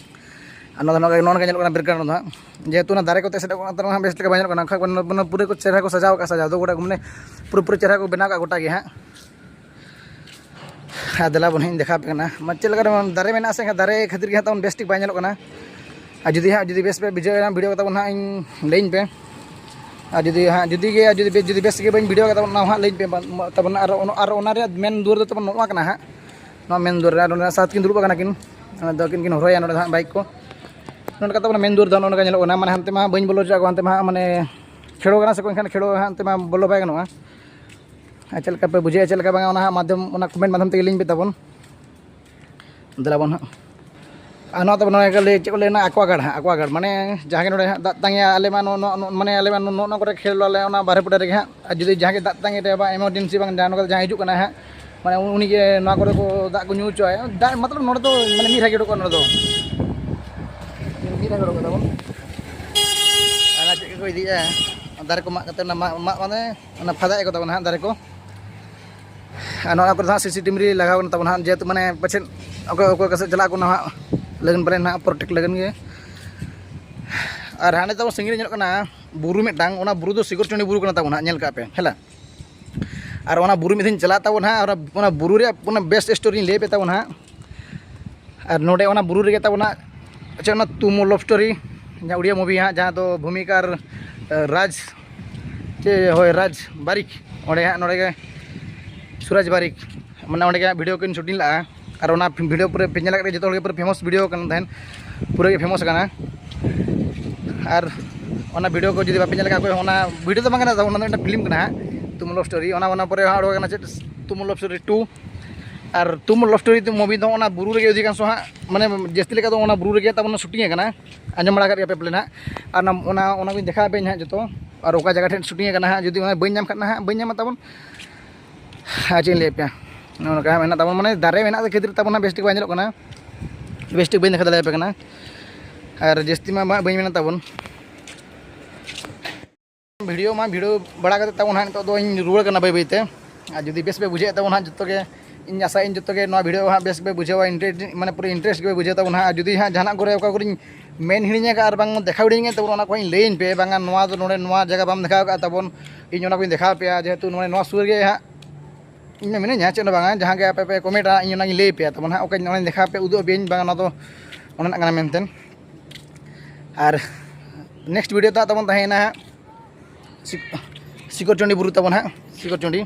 ᱟᱨ ᱱᱚᱣᱟ ᱫᱚ ᱱᱚᱜᱼᱚ ᱱᱚᱝᱠᱟ ᱧᱮᱞᱚᱜ ᱠᱟᱱᱟ ᱵᱮᱠᱜᱨᱟᱣᱩᱱᱰ ᱫᱚ ᱦᱟᱸᱜ, ᱡᱮᱦᱮᱛᱩ ᱚᱱᱟ ᱫᱟᱨᱮ ᱠᱚᱛᱮ ᱮᱥᱮᱫ ᱠᱚ ᱚᱱᱟ ᱵᱮᱥ ᱞᱮᱠᱟ ᱵᱟᱭ ᱧᱮᱞᱚᱜ ᱠᱟᱱᱟ, ᱠᱷᱟᱡ ᱢᱟᱱᱮ ᱯᱩᱨᱟᱹ ᱠᱚ ᱪᱮᱦᱨᱟ ᱠᱚ ᱥᱟᱡᱟᱣ ᱠᱟᱜᱼᱟ, ᱥᱟᱡᱟᱣ ᱫᱚ ᱜᱚᱴᱟ ᱢᱟᱱᱮ ᱯᱩᱨᱟᱹ ᱯᱩᱨᱟᱹ ᱪᱮᱦᱨᱟ ᱠᱚ ᱵᱮᱱᱟᱣ ᱠᱟᱜᱼᱟ ᱜᱚᱴᱟ ᱜᱮ ᱦᱟᱸᱜ᱾ ᱟᱨ ᱫᱮᱞᱟ ᱵᱚᱱ ᱦᱟᱸᱜ ᱤᱧ ᱫᱮᱠᱷᱟᱣ ᱟᱯᱮ ᱠᱟᱱᱟ, ᱢᱟ ᱪᱮᱫ ᱞᱮᱠᱟ ᱨᱮ ᱫᱟᱨᱮ ᱢᱮᱱᱟᱜᱼᱟ ᱥᱮ ᱮᱱᱠᱷᱟᱱ ᱫᱟᱨᱮ ᱠᱷᱟᱹᱛᱤᱨ ᱜᱮ ᱦᱟᱸᱜ ᱛᱟᱵᱚᱱ ᱵᱮᱥ ᱴᱷᱤᱠ ᱵᱟᱭ ᱧᱮᱞᱚᱜ ᱠᱟᱱᱟ᱾ ᱟᱨ ᱡᱩᱫᱤ ᱦᱟᱸᱜ ᱡᱩᱫᱤ ᱵᱮᱥ ᱯᱮ ᱵᱩᱡᱷᱟᱹᱣ ᱮᱱᱟ ᱵᱷᱤᱰᱤᱭᱳ ᱠᱟᱛᱮ ᱵᱚᱱ ᱦᱟᱸᱜ ᱤᱧ ᱞᱟᱹᱭᱟᱹᱧ ᱯᱮ᱾ ᱟᱨ ᱡᱩᱫᱤ ᱦᱟᱸᱜ ᱡᱩᱫᱤ ᱜᱮ ᱡᱩᱫᱤ ᱵᱮᱥ, ᱡᱩᱫᱤ ᱵᱮᱥ ᱜᱮ ᱵᱟᱹᱧ ᱵᱷᱤᱰᱤᱭᱳ ᱠᱟᱫᱟ ᱚᱱᱟ ᱦᱟᱸᱜ ᱞᱟᱹᱭ ᱯᱮ ᱛᱟᱵᱚᱱ᱾ ᱟᱨ ᱚᱱᱟ, ᱟᱨ ᱚᱱᱟ ᱨᱮᱭᱟᱜ ᱢᱮᱱ ᱫᱩᱣᱟᱹᱨ ᱫᱚ ᱛᱟᱵᱚᱱ ᱱᱚᱣᱟ ᱠᱟᱱᱟ ᱦᱟᱸᱜ, ᱱᱚᱣᱟ ᱢᱮᱱ ᱫᱩᱣᱟᱹᱨ ᱨᱮ᱾ ᱟᱨ ᱚᱱᱟ ᱥᱟᱛ ᱠᱤᱱ ᱫᱩᱲᱩᱵ ᱟᱠᱟᱱᱟ ᱠᱤᱱ, ᱚᱱᱟ ᱫᱚ ᱟᱹᱠᱤᱱ ᱠᱤᱱ ᱦᱚᱨᱦᱚᱭᱟ ᱱᱚᱰᱮ ᱫᱚ ᱦᱟᱸᱜ ᱵᱟᱭᱤᱠ ᱠᱚ᱾ ᱱᱚᱰᱮ ᱠᱟᱛᱮ ᱢᱮᱱ ᱫᱩᱣᱟᱹᱨ ᱫᱚ ᱱᱚᱜᱼᱚ ᱱᱚᱝᱠᱟ ᱧᱮᱞᱚᱜ ᱠᱟᱱᱟ, ᱢᱟᱱᱮ ᱦᱟᱱᱛᱮ ᱢᱟ ᱵᱟᱹᱧ ᱵᱚᱞᱚ ᱦᱚᱪᱚᱣᱟᱜ ᱠᱚᱣᱟ, ᱦᱟᱱᱛᱮ ᱢᱟ ᱦᱟᱸᱜ ᱢᱟᱱᱮ ᱠᱷᱮᱲᱚ ᱠᱟᱱᱟ ᱥᱮ ᱠᱚ, ᱮᱱᱠᱷᱟᱱ ᱠᱷᱮᱲᱚ ᱦᱟᱸᱜ ᱚᱱᱛᱮ ᱢᱟ ᱵᱚᱞᱚ ᱵᱟᱭ ᱜᱟᱱᱚᱜᱼᱟ᱾ ᱟᱨ ᱪᱮᱫ ᱞᱮᱠᱟ ᱯᱮ ᱵᱩᱡᱷᱟᱹᱣᱮᱫᱼᱟ, ᱪᱮᱫ ᱞᱮᱠᱟ ᱵᱟᱝᱟ, ᱚᱱᱟ ᱦᱟᱸᱜ ᱢᱟᱫᱽᱫᱷᱚᱢ, ᱚᱱᱟ ᱠᱚᱢᱮᱱᱴ ᱢᱟᱫᱽᱫᱷᱚᱢ ᱛᱮᱜᱮ ᱞᱟᱹᱭᱟᱹᱧ ᱯᱮ ᱛᱟᱵᱚᱱ᱾ ᱫᱮᱞᱟ ᱵᱚᱱ ᱦᱟᱸᱜ᱾ ᱟᱨ ᱱᱚᱣᱟ ᱛᱟᱵᱚᱱ ᱱᱚᱣᱟ ᱠᱚ ᱞᱟᱹᱭ, ᱪᱮᱫ ᱠᱚ ᱞᱟᱹᱭᱟ, ᱟᱠᱣᱟᱜᱟᱲ ᱦᱟᱸᱜ, ᱟᱠᱣᱟᱜᱟᱲ᱾ ᱢᱟᱱᱮ ᱡᱟᱦᱟᱸ ᱜᱮ ᱱᱚᱰᱮ ᱦᱟᱸᱜ ᱫᱟᱜ ᱛᱟᱸᱜᱮᱭᱟ, ᱟᱞᱮ ᱢᱟ ᱱᱚ-, ᱱᱚ-, ᱱᱚ-, ᱢᱟᱱᱮ ᱟᱞᱮ ᱢᱟ ᱱᱚ-, ᱱᱚᱜᱼᱚ ᱱᱚᱣᱟ ᱠᱚᱨᱮ ᱠᱷᱮᱞ ᱟᱞᱮ ᱚᱱᱟ ᱵᱟᱨᱦᱮ ᱯᱚᱴᱟ ᱨᱮᱜᱮ ᱦᱟᱸᱜ᱾ ᱟᱨ ᱡᱩᱫᱤ ᱡᱟᱦᱟᱸ ᱜᱮ ᱫᱟᱜ ᱛᱟᱸᱜᱮ ᱨᱮ ᱵᱟ ᱮᱢᱟᱨᱡᱮᱱᱥᱤ ᱵᱟᱝ ᱡᱟᱦᱟᱸ ᱱᱚᱝᱠᱟ ᱡᱟᱦᱟᱸᱭ ᱦᱤᱡᱩᱜ ᱠᱟᱱᱟᱭ ᱦᱟᱸᱜ, ᱢᱟᱱᱮ ᱩᱱᱤ ᱜᱮ ᱱᱚᱣᱟ ᱠᱚᱨᱮ ᱠᱚ ᱫᱟᱜ ᱠᱚ ᱧᱩ ᱦᱚᱪᱚᱣᱟᱭᱟ᱾ ᱫᱟᱜ ᱢᱚᱛᱞᱚᱵ ᱱᱚᱰᱮ ᱫᱚ ᱢᱟᱱᱮ ᱢᱤᱫ ᱨᱟᱜᱮ ᱩᱰᱩᱠᱚᱜᱼᱟ ᱱᱚᱰᱮ ᱫᱚ᱾ ᱢᱤᱫ ᱨᱟᱜᱮ ᱩᱰᱩᱠᱚᱜ ᱛᱟᱵᱚᱱ᱾ ᱟᱨ ᱪᱮᱫ ᱠᱚᱠᱚ ᱤᱫᱤᱭᱮᱫᱼᱟ? ᱫᱟᱨᱮ ᱠᱚ ᱢᱟᱜ ᱠᱟᱛᱮ ᱚᱱᱟ ᱢᱟᱜ, ᱢᱟᱜ ᱢᱟᱱᱮ ᱚᱱᱟ ᱯᱷᱟᱫᱟᱭᱮᱫ ᱠᱚ ᱛᱟᱵᱚᱱᱟ ᱦᱟᱸᱜ ᱫᱟᱨᱮ ᱠᱚ᱾ ᱟᱨ ᱱᱚᱣᱟ ᱠᱚᱨᱮ ᱫᱚ ᱦᱟᱸᱜ ᱥᱤ ᱥᱤ ᱴᱤ ᱵᱷᱤ ᱞᱟᱜᱟᱣ ᱠᱟᱱᱟ ᱛᱟᱵᱚᱱ ᱦᱟᱸᱜ, ᱡᱮᱦᱮᱛᱩ ᱢᱟᱱᱮ ᱯᱟᱪᱮᱫ ᱚᱠᱚᱭ, ᱚᱠᱚᱭ ᱚᱠᱟ ᱥᱮᱫ ᱪᱟᱞᱟᱜ ᱟᱠᱚ ᱱᱟᱦᱟᱜ ᱞᱟᱹᱜᱤᱫ ᱯᱟᱞᱮ ᱱᱟᱦᱟᱜ ᱯᱨᱚᱴᱮᱠᱴ ᱞᱟᱹᱜᱤᱫ ᱜᱮ᱾ ᱟᱨ ᱦᱟᱸᱰᱮ ᱛᱟᱵᱚᱱ ᱥᱟᱺᱜᱤᱧ ᱨᱮ ᱧᱮᱞᱚᱜ ᱠᱟᱱᱟ ᱵᱩᱨᱩ ᱢᱤᱫᱴᱟᱝ, ᱚᱱᱟ ᱵᱩᱨᱩ ᱫᱚ ᱥᱤᱠᱚᱨ ᱪᱩᱸᱰᱤ ᱵᱩᱨᱩ ᱠᱟᱱᱟ ᱛᱟᱵᱚᱱ ᱦᱟᱸᱜ, ᱧᱮᱞ ᱠᱟᱜ ᱯᱮ ᱦᱮᱞᱟ᱾ ᱟᱨ ᱚᱱᱟ ᱵᱩᱨᱩ ᱢᱤᱫ ᱫᱤᱱ ᱪᱟᱞᱟᱜ ᱛᱟᱵᱚᱱ ᱦᱟᱸᱜ, ᱟᱨ ᱚᱱᱟ ᱵᱩᱨᱩ ᱨᱮᱭᱟᱜ ᱚᱱᱟ ᱵᱮᱥᱴ ᱥᱴᱳᱨᱤᱧ ᱞᱟᱹᱭ ᱟᱯᱮ ᱛᱟᱵᱚᱱ ᱦᱟᱸᱜ᱾ ᱟᱨ ᱱᱚᱰᱮ ᱚᱱᱟ ᱵᱩᱨᱩ ᱨᱮᱜᱮ ᱛᱟᱵᱚᱱ ᱦᱟᱸᱜ ᱟᱪᱪᱷᱟ, ᱚᱱᱟ ᱛᱩᱢᱩᱞ ᱞᱚᱵᱷ ᱥᱴᱳᱨᱤ, ᱡᱟᱦᱟᱸ ᱩᱲᱤᱭᱟ ᱢᱩᱵᱷᱤ ᱦᱟᱸᱜ, ᱡᱟᱦᱟᱸ ᱫᱚ ᱵᱷᱩᱢᱤᱠᱟ ᱟᱨ ᱨᱟᱡᱽ, ᱪᱮ ᱦᱳᱭ, ᱨᱟᱡᱽ ᱵᱟᱨᱤᱠ, ᱚᱸᱰᱮ ᱦᱟᱸᱜ, ᱱᱚᱰᱮ ᱜᱮ ᱥᱩᱨᱟᱡᱽ ᱵᱟᱨᱤᱠ, ᱢᱟᱱᱮ ᱚᱸᱰᱮ ᱜᱮ ᱦᱟᱸᱜ ᱵᱷᱤᱰᱤᱭᱳ ᱠᱤᱱ ᱥᱩᱴᱤᱝ ᱞᱟᱜᱼᱟ᱾ ᱟᱨ ᱚᱱᱟ ᱵᱷᱤᱰᱤᱭᱳ ᱯᱩᱨᱟᱹ ᱯᱮ ᱧᱮᱞ ᱟᱠᱟᱫ ᱜᱮᱭᱟ, ᱡᱚᱛᱚ ᱦᱚᱲ ᱜᱮ ᱯᱩᱨᱟᱹ ᱯᱷᱮᱢᱟᱥ ᱵᱷᱤᱰᱤᱭᱳ ᱠᱟᱱ ᱛᱟᱦᱮᱸᱫ, ᱯᱩᱨᱟᱹ ᱜᱮ ᱯᱷᱮᱢᱟᱥ ᱟᱠᱟᱱᱟ᱾ ᱟᱨ ᱚᱱᱟ ᱵᱷᱤᱰᱤᱭᱳ ᱠᱚ ᱡᱩᱫᱤ ᱵᱟᱯᱮ ᱧᱮᱞ ᱟᱠᱟᱫ, ᱚᱠᱚᱭ ᱦᱚᱸ ᱚᱱᱟ ᱵᱷᱤᱰᱤᱭᱳ ᱫᱚ ᱵᱟᱝ ᱠᱟᱱᱟ, ᱚᱱᱟ ᱫᱚ ᱢᱤᱫᱴᱟᱝ ᱯᱷᱤᱞᱢ ᱠᱟᱱᱟ ᱦᱟᱸᱜ, ᱛᱩᱢᱩᱞ ᱞᱚᱵᱷ ᱥᱴᱳᱨᱤ᱾ ᱚᱱᱟ, ᱚᱱᱟ ᱯᱚᱨᱮ ᱦᱟᱸᱜ ᱚᱰᱚᱠ ᱟᱠᱟᱱᱟ ᱪᱮᱫ, ᱛᱩᱢᱩᱞ ᱞᱚᱵᱷ ᱥᱴᱳᱨᱤ ᱴᱩ᱾ ᱟᱨ ᱛᱩᱢᱩᱞ ᱞᱚᱵᱷ ᱥᱴᱳᱨᱤ ᱢᱩᱵᱷᱤ ᱫᱚ ᱚᱱᱟ ᱵᱩᱨᱩ ᱨᱮᱜᱮ ᱚᱫᱷᱤᱠᱟᱝᱥᱚ ᱦᱟᱸᱜ, ᱢᱟᱱᱮ ᱡᱟᱹᱥᱛᱤ ᱞᱮᱠᱟ ᱫᱚ ᱚᱱᱟ ᱵᱩᱨᱩ ᱨᱮᱜᱮ ᱛᱟᱵᱚᱱ ᱥᱩᱴᱤᱝ ᱟᱠᱟᱱᱟ, ᱟᱸᱡᱚᱢ ᱵᱟᱲᱟ ᱟᱠᱟᱫ ᱜᱮᱭᱟ ᱯᱮ ᱯᱟᱞᱮᱱ ᱦᱟᱸᱜ᱾ ᱟᱨ ᱚᱱᱟ, ᱚᱱᱟ, ᱚᱱᱟ ᱠᱚᱧ ᱫᱮᱠᱷᱟᱣ ᱟᱯᱮᱭᱟᱹᱧ ᱦᱟᱸᱜ ᱡᱚᱛᱚ, ᱟᱨ ᱚᱠᱟ ᱡᱟᱭᱜᱟ ᱴᱷᱮᱱ ᱥᱩᱴᱤᱝ ᱟᱠᱟᱱᱟ ᱦᱟᱸᱜ, ᱡᱩᱫᱤ ᱚᱱᱟ ᱵᱟᱹᱧ ᱧᱟᱢ ᱠᱷᱟᱱ ᱦᱟᱸᱜ, ᱵᱟᱹᱧ ᱧᱟᱢᱟ ᱛᱟᱵᱚᱱ᱾ ᱟᱨ ᱪᱮᱫ ᱤᱧ ᱞᱟᱹᱭ ᱟᱯᱮᱭᱟ, ᱱᱚᱜᱼᱚ ᱱᱚᱝᱠᱟ ᱢᱮᱱᱟᱜ ᱛᱟᱵᱚᱱ, ᱢᱟᱱᱮ ᱫᱟᱨᱮ ᱢᱮᱱᱟᱜ ᱠᱷᱟᱹᱛᱤᱨ ᱛᱟᱵᱚᱱ ᱦᱟᱸᱜ ᱵᱮᱥ ᱴᱷᱤᱠ ᱵᱟᱭ ᱧᱮᱞᱚᱜ ᱠᱟᱱᱟ, ᱵᱮᱥ ᱴᱷᱤᱠ ᱵᱟᱹᱧ ᱫᱮᱠᱷᱟᱣ ᱫᱟᱲᱮᱭᱟᱯᱮ ᱠᱟᱱᱟ᱾ ᱟᱨ ᱡᱟᱹᱥᱛᱤ ᱢᱟ ᱵᱟᱝ, ᱵᱟᱹᱧ ᱢᱮᱱᱟ ᱛᱟᱵᱚᱱ᱾ ᱵᱷᱤᱰᱤᱭᱳ ᱢᱟ ᱵᱷᱤᱰᱤᱭᱳ ᱵᱟᱲᱟ ᱠᱟᱛᱮ ᱛᱟᱵᱚᱱ ᱦᱟᱸᱜ, ᱱᱤᱛᱚᱜ ᱫᱚᱧ ᱨᱩᱣᱟᱹᱲ ᱠᱟᱱᱟ ᱵᱟᱹᱭ ᱵᱟᱹᱭ ᱛᱮ᱾ ᱟᱨ ᱡᱩᱫᱤ ᱵᱮᱥ ᱯᱮ ᱵᱩᱡᱷᱟᱹᱣᱮᱫ ᱛᱟᱵᱚᱱ ᱦᱟᱸᱜ ᱡᱚᱛᱚ ᱜᱮ, ᱤᱧ ᱟᱥᱟᱭᱟᱹᱧ ᱡᱚᱛᱚ ᱜᱮ ᱱᱚᱣᱟ ᱵᱷᱤᱰᱤᱭᱳ ᱦᱟᱸᱜ ᱵᱮᱥ ᱯᱮ ᱵᱩᱡᱷᱟᱹᱣᱟ, ᱤᱱᱴᱟᱨᱮᱥᱴ, ᱢᱟᱱᱮ ᱯᱩᱨᱟᱹ ᱤᱱᱴᱟᱨᱮᱥᱴ ᱜᱮᱯᱮ ᱵᱩᱡᱷᱟᱹᱣ ᱛᱟᱵᱚᱱ ᱦᱟᱸᱜ᱾ ᱟᱨ ᱡᱩᱫᱤ ᱦᱟᱸᱜ ᱡᱟᱦᱟᱱᱟᱜ ᱠᱚᱨᱮ ᱚᱠᱟ ᱠᱚᱨᱮᱧ ᱢᱮᱱ ᱦᱤᱲᱤᱧ ᱟᱠᱟᱫ ᱟᱨ ᱵᱟᱝ ᱫᱮᱠᱷᱟᱣ ᱦᱤᱲᱤᱧ ᱟᱠᱟᱫ ᱛᱟᱵᱚᱱ, ᱚᱱᱟ ᱠᱚᱦᱚᱸᱧ ᱞᱟᱹᱭᱟᱹᱧ ᱯᱮ, ᱵᱟᱝᱟ ᱱᱚᱣᱟ ᱫᱚ ᱱᱚᱰᱮ ᱱᱚᱣᱟ ᱡᱟᱭᱜᱟ ᱵᱟᱢ ᱫᱮᱠᱷᱟᱣ ᱟᱠᱟᱫ ᱛᱟᱵᱚᱱ, ᱤᱧ ᱚᱱᱟ ᱠᱚᱧ ᱫᱮᱠᱷᱟᱣ ᱟᱯᱮᱭᱟ᱾ ᱡᱮᱦᱮᱛᱩ ᱱᱚᱰᱮ ᱱᱚᱣᱟ ᱥᱩᱨ ᱨᱮᱜᱮ ᱦᱟᱸᱜ ᱤᱧ ᱫᱚ ᱢᱤᱱᱟᱹᱧᱟ, ᱪᱮᱫ ᱦᱚᱸ ᱵᱟᱝᱟ, ᱡᱟᱦᱟᱸ ᱜᱮ ᱟᱯᱮ ᱯᱮ ᱠᱚᱢᱮᱱᱴᱟ, ᱤᱧ ᱚᱱᱟᱧ ᱞᱟᱹᱭ ᱟᱯᱮᱭᱟ ᱛᱟᱵᱚᱱ ᱦᱟᱸᱜ᱾ ᱚᱠᱟᱧ ᱚᱱᱟᱧ ᱫᱮᱠᱷᱟᱣ ᱟᱯᱮᱭᱟ, ᱩᱫᱩᱜ ᱟᱯᱮᱭᱟᱹᱧ, ᱵᱟᱝᱟ ᱱᱚᱣᱟ ᱫᱚ ᱚᱱᱟ ᱨᱮᱱᱟᱜ ᱠᱟᱱᱟ ᱢᱮᱱᱛᱮ᱾ ᱟᱨ ᱱᱮᱠᱥᱴ ᱵᱷᱤᱰᱤᱭᱳ ᱫᱚ ᱦᱟᱸᱜ ᱛᱟᱵᱚᱱ ᱛᱟᱦᱮᱸᱭᱮᱱᱟ ᱦᱟᱸᱜ ᱥᱤᱠ-, ᱥᱤᱠᱚᱨ ᱪᱩᱸᱰᱤ ᱵᱩᱨᱩ ᱛᱟᱵᱚᱱ ᱦᱟᱸᱜ, ᱥᱤᱠᱚᱨ ᱪᱩᱸᱰᱤ᱾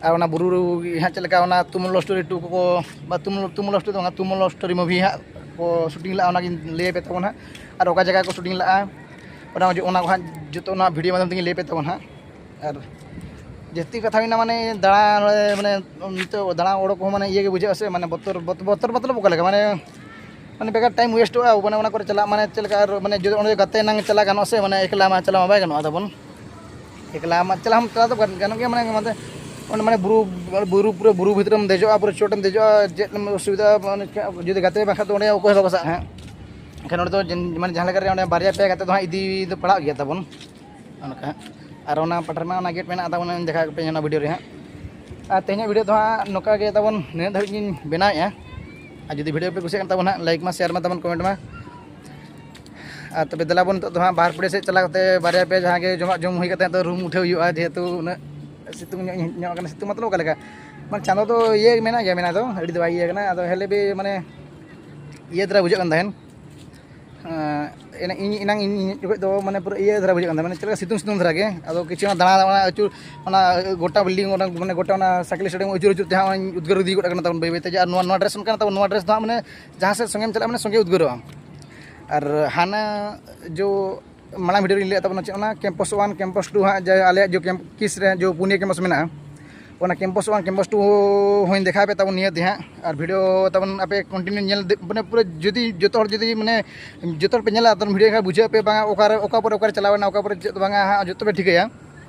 ᱟᱨ ᱚᱱᱟ ᱵᱩᱨᱩ ᱦᱟᱸᱜ ᱪᱮᱫ ᱞᱮᱠᱟ ᱚᱱᱟ ᱛᱩᱢᱩᱞ ᱞᱚᱵᱷ ᱥᱴᱳᱨᱤ ᱴᱩ ᱠᱚᱠᱚ, ᱵᱟ ᱛᱩᱢᱩᱞ, ᱛᱩᱢᱩᱞ ᱞᱚᱵᱷ ᱥᱴᱳᱨᱤ ᱫᱚ ᱵᱟᱝᱟ, ᱛᱩᱢᱩᱞ ᱞᱚᱵᱷ ᱥᱴᱳᱨᱤ ᱢᱩᱵᱷᱤ ᱦᱟᱸᱜ ᱠᱚ ᱥᱩᱴᱤᱝ ᱞᱟᱜᱼᱟ, ᱚᱱᱟᱜᱤᱧ ᱞᱟᱹᱭ ᱟᱯᱮ ᱛᱟᱵᱚᱱ ᱦᱟᱸᱜ᱾ ᱟᱨ ᱚᱠᱟ ᱡᱟᱭᱜᱟ ᱠᱚ ᱥᱩᱴᱤᱝ ᱞᱟᱜᱼᱟ, ᱚᱱᱟ, ᱚᱱᱟ ᱠᱚ ᱦᱟᱸᱜ ᱡᱚᱛᱚ ᱚᱱᱟ ᱵᱷᱤᱰᱤᱭᱳ ᱢᱟᱫᱽᱫᱷᱚᱢ ᱛᱮᱜᱤᱧ ᱞᱟᱹᱭ ᱟᱯᱮ ᱛᱟᱵᱚᱱ ᱦᱟᱸᱜ᱾ ᱟᱨ ᱡᱟᱹᱥᱛᱤ ᱠᱟᱛᱷᱟ ᱦᱩᱭᱱᱟ, ᱢᱟᱱᱮ ᱫᱟᱬᱟ, ᱱᱚᱰᱮ ᱢᱟᱱᱮ ᱱᱤᱛᱚᱜ ᱫᱟᱬᱟ ᱚᱰᱚᱠ ᱠᱚᱦᱚᱸ ᱢᱟᱱᱮ ᱤᱭᱟᱹ ᱜᱮ ᱵᱩᱡᱷᱟᱹᱜᱼᱟ ᱥᱮ, ᱢᱟᱱᱮ ᱵᱚᱛᱚᱨ, ᱵᱚᱛ-, ᱵᱚᱛᱚᱨ ᱢᱚᱛᱞᱚᱵ ᱚᱠᱟ ᱞᱮᱠᱟ, ᱢᱟᱱᱮ, ᱢᱟᱱᱮ ᱵᱮᱠᱟᱨ ᱴᱟᱭᱤᱢ ᱳᱭᱮᱥᱴᱚᱜᱼᱟ, ᱢᱟᱱᱮ ᱚᱱᱟ ᱠᱚᱨᱮ ᱪᱟᱞᱟᱜ, ᱢᱟᱱᱮ ᱪᱮᱫ ᱞᱮᱠᱟ ᱟᱨ ᱢᱟᱱᱮ ᱡᱩᱫᱤ ᱚᱸᱰᱮ ᱜᱟᱛᱮ ᱮᱱᱟᱝ ᱪᱟᱞᱟᱜ ᱜᱟᱱᱚᱜᱼᱟ ᱥᱮ, ᱢᱟᱱᱮ ᱮᱠᱞᱟ ᱢᱟ ᱪᱟᱞᱟᱣ ᱢᱟ ᱵᱟᱭ ᱜᱟᱱᱚᱜᱼᱟ ᱛᱟᱵᱚᱱ, ᱮᱠᱞᱟ ᱢᱟ ᱪᱟᱞᱟᱣ ᱦᱚᱸ ᱪᱟᱞᱟᱣ ᱫᱚ ᱜᱟᱱ-, ᱜᱟᱱᱚᱜ ᱜᱮᱭᱟ, ᱢᱟᱱᱮ ᱚᱱᱟᱛᱮ ᱚᱸᱰᱮ ᱢᱟᱱᱮ ᱵᱩᱨᱩ, ᱵᱩᱨᱩ, ᱯᱩᱨᱟᱹ ᱵᱩᱨᱩ ᱵᱷᱤᱛᱨᱤᱢ ᱫᱮᱡᱚᱜᱼᱟ, ᱯᱩᱨᱟᱹ ᱪᱚᱴᱮᱢ ᱫᱮᱡᱚᱜᱼᱟ, ᱪᱮᱫ ᱮᱢ ᱚᱥᱩᱵᱤᱫᱷᱟ, ᱢᱟᱱᱮ ᱡᱩᱫᱤ ᱜᱟᱛᱮ ᱵᱟᱝᱠᱷᱟᱱ ᱫᱚ ᱚᱸᱰᱮ ᱚᱠᱚᱭ ᱦᱚᱸ ᱵᱟᱠᱚ ᱥᱟᱵ ᱦᱟᱸᱜ᱾ ᱮᱱᱠᱷᱟᱱ ᱚᱸᱰᱮ ᱫᱚ ᱡᱮ-, ᱢᱟᱱᱮ ᱡᱟᱦᱟᱸ ᱞᱮᱠᱟ ᱨᱮ ᱚᱸᱰᱮ ᱵᱟᱨᱭᱟ ᱯᱮᱭᱟ ᱜᱟᱛᱮ ᱫᱚ ᱦᱟᱸᱜ ᱤᱫᱤ ᱫᱚ ᱯᱟᱲᱟᱜ ᱜᱮᱭᱟ ᱛᱟᱵᱚᱱ᱾ ᱚᱱᱠᱟ ᱦᱟᱸᱜ᱾ ᱟᱨ ᱚᱱᱟ ᱯᱟᱴᱷᱟ ᱨᱮᱢᱟ ᱚᱱᱟ ᱜᱮᱴ ᱢᱮᱱᱟᱜᱼᱟ ᱛᱟᱵᱚᱱ, ᱫᱮᱠᱷᱟᱣ ᱟᱯᱮ ᱚᱱᱟ ᱵᱷᱤᱰᱤᱭᱳ ᱨᱮ ᱦᱟᱸᱜ᱾ ᱟᱨ ᱛᱮᱦᱮᱧᱟᱜ ᱵᱷᱤᱰᱤᱭᱳ ᱫᱚ ᱦᱟᱸᱜ ᱱᱚᱝᱠᱟ ᱜᱮ ᱛᱟᱵᱚᱱ, ᱱᱤᱱᱟᱹᱜ ᱫᱷᱟᱹᱵᱤᱡ ᱜᱤᱧ ᱵᱮᱱᱟᱣᱮᱫᱼᱟ᱾ ᱟᱨ ᱡᱩᱫᱤ ᱵᱷᱤᱰᱤᱭᱳ ᱯᱮ ᱠᱩᱥᱤᱭᱟᱜ ᱠᱟᱱ ᱛᱟᱵᱚᱱ ᱦᱟᱸᱜ, ᱞᱟᱭᱤᱠ ᱢᱟ, ᱥᱮᱭᱟᱨ ᱢᱟ ᱛᱟᱵᱚᱱ, ᱠᱚᱢᱮᱱᱴ ᱢᱟ᱾ ᱟᱨ ᱛᱚᱵᱮ ᱫᱮᱞᱟ ᱵᱚᱱ ᱱᱤᱛᱚᱜ ᱫᱚ ᱦᱟᱸᱜ ᱵᱟᱦᱟᱨ ᱯᱩᱲᱤᱭᱟᱹ ᱥᱮᱫ ᱪᱟᱞᱟᱣ ᱠᱟᱛᱮ ᱵᱟᱨᱭᱟ ᱯᱮᱭᱟ ᱡᱟᱦᱟᱸ ᱜᱮ ᱡᱚᱢᱟᱜ ᱡᱚᱢ ᱦᱩᱭ ᱠᱟᱛᱮ ᱟᱫᱚ ᱨᱩᱢ ᱩᱴᱷᱟᱹᱣ ᱦᱩᱭᱩᱜᱼᱟ, ᱡᱮᱦᱮᱛᱩ ᱩᱱᱟᱹᱜ ᱥᱤᱛᱩᱝ ᱧᱚᱜ, ᱧᱚᱜ ᱠᱟᱱᱟ᱾ ᱥᱤᱛᱩᱝ ᱢᱚᱛᱞᱚᱵ ᱚᱠᱟ ᱞᱮᱠᱟ, ᱢᱟᱱᱮ ᱪᱟᱸᱫᱚ ᱫᱚ ᱤᱭᱟᱹ ᱢᱮᱱᱟᱜ ᱜᱮᱭᱟ, ᱢᱮᱱᱟᱜ ᱫᱚ, ᱟᱹᱰᱤ ᱫᱚ ᱵᱟᱭ ᱤᱭᱟᱹ ᱠᱟᱱᱟ, ᱟᱫᱚ ᱦᱮᱞᱮ ᱵᱮ ᱢᱟᱱᱮ ᱤᱭᱟᱹ ᱫᱷᱟᱨᱟ ᱵᱩᱡᱷᱟᱹᱜ ᱠᱟᱱ ᱛᱟᱦᱮᱸᱫ᱾ ᱮᱱᱟᱝ ᱤᱧ ᱮᱱᱟᱝ ᱤᱧ ᱦᱮᱡ ᱡᱚᱠᱷᱚᱡ ᱫᱚ ᱢᱟᱱᱮ ᱯᱩᱨᱟᱹ ᱤᱭᱟᱹ ᱫᱷᱟᱨᱟ ᱵᱩᱡᱷᱟᱹᱜ ᱠᱟᱱ ᱛᱟᱦᱮᱸ, ᱢᱟᱱᱮ ᱪᱮᱫ ᱞᱮᱠᱟ ᱥᱤᱛᱩᱝ ᱥᱤᱛᱩᱝ ᱫᱷᱟᱨᱟ ᱜᱮ᱾ ᱟᱫᱚ ᱠᱤᱪᱷᱩ ᱚᱱᱟ ᱫᱟᱬᱟ ᱚᱱᱟ ᱟᱹᱪᱩᱨ ᱚᱱᱟ ᱜᱚᱴᱟ ᱵᱤᱞᱰᱤᱝ ᱚᱱᱟ ᱢᱟᱱᱮ ᱜᱚᱴᱟ ᱚᱱᱟ ᱥᱟᱭᱠᱮᱞ ᱥᱴᱮᱰᱤᱭᱟᱢ ᱟᱹᱪᱩᱨ ᱟᱹᱪᱩᱨ ᱛᱮ ᱦᱟᱸᱜ ᱚᱱᱟᱧ ᱩᱫᱽᱜᱟᱹᱨ ᱤᱫᱤ ᱜᱚᱫ ᱠᱟᱱᱟ ᱛᱟᱵᱚᱱ ᱵᱟᱹᱭ ᱵᱟᱹᱭ ᱛᱮ, ᱡᱮ ᱟᱨ ᱱᱚᱣᱟ ᱱᱚᱣᱟ ᱰᱨᱮᱥ ᱚᱱᱠᱟᱱᱟ ᱛᱟᱵᱚᱱ, ᱱᱚᱣᱟ ᱰᱨᱮᱥ ᱫᱚ ᱦᱟᱸᱜ ᱢᱟᱱᱮ ᱡᱟᱦᱟᱸ ᱥᱮᱫ ᱥᱚᱸᱜᱮᱢ ᱪᱟᱞᱟᱜᱼᱟ ᱢᱟᱱᱮ ᱥᱚᱸᱜᱮ ᱩᱫᱽᱜᱟᱹᱨᱚᱜᱼᱟ᱾ ᱟᱨ ᱦᱟᱱᱟ ᱡᱚ ᱢᱟᱲᱟᱝ ᱵᱷᱤᱰᱤᱭᱳ ᱨᱮᱧ ᱞᱟᱹᱭᱮᱫ ᱛᱟᱵᱚᱱᱟ ᱪᱮᱫ ᱚᱱᱟ ᱠᱮᱢᱯᱟᱥ ᱳᱣᱟᱱ ᱠᱮᱢᱯᱟᱥ ᱴᱩ ᱦᱟᱸᱜ ᱡᱮ ᱟᱞᱮᱭᱟᱜ ᱡᱚ ᱠᱮᱢᱯ ᱠᱤᱥ ᱨᱮ ᱡᱚ ᱯᱩᱱᱭᱟᱹ ᱠᱮᱢᱯᱟᱥ ᱢᱮᱱᱟᱜᱼᱟ, ᱚᱱᱟ ᱠᱮᱢᱯᱟᱥ ᱳᱣᱟᱱ ᱠᱮᱢᱯᱟᱥ ᱴᱩ ᱦᱚᱸᱧ ᱫᱮᱠᱷᱟᱣ ᱯᱮ ᱛᱟᱵᱚᱱ ᱱᱤᱭᱟᱹ ᱛᱮ ᱦᱟᱸᱜ᱾ ᱟᱨ ᱵᱷᱤᱰᱤᱭᱳ ᱛᱟᱵᱚᱱ ᱟᱯᱮ ᱠᱚᱱᱴᱤᱱᱤᱭᱩ ᱧᱮᱞ ᱤᱫᱤ ᱢᱟᱱᱮ ᱯᱩᱨᱟᱹ ᱡᱩᱫᱤ ᱡᱚᱛᱚ ᱦᱚᱲ ᱡᱩᱫᱤ ᱢᱟᱱᱮ ᱡᱚᱛᱚ ᱦᱚᱲ ᱯᱮ ᱧᱮᱞᱟ ᱛᱟᱵᱚᱱ ᱵᱷᱤᱰᱤᱭᱳ ᱮᱱᱠᱷᱟᱱ ᱵᱩᱡᱷᱟᱹᱣ ᱯᱮ ᱵᱟᱝᱟ ᱚᱠᱟᱨᱮ ᱚᱠᱟ ᱯᱚᱨᱮ ᱚᱠᱟᱨᱮ ᱪᱟᱞᱟᱣ ᱮᱱᱟ ᱚᱠᱟ ᱯᱚᱨᱮ ᱪᱮᱫ ᱵᱟᱝᱟ ᱦᱟᱸᱜ ᱡᱚᱛᱚ ᱯᱮ ᱴᱷᱤᱠᱟᱹᱭᱟ᱾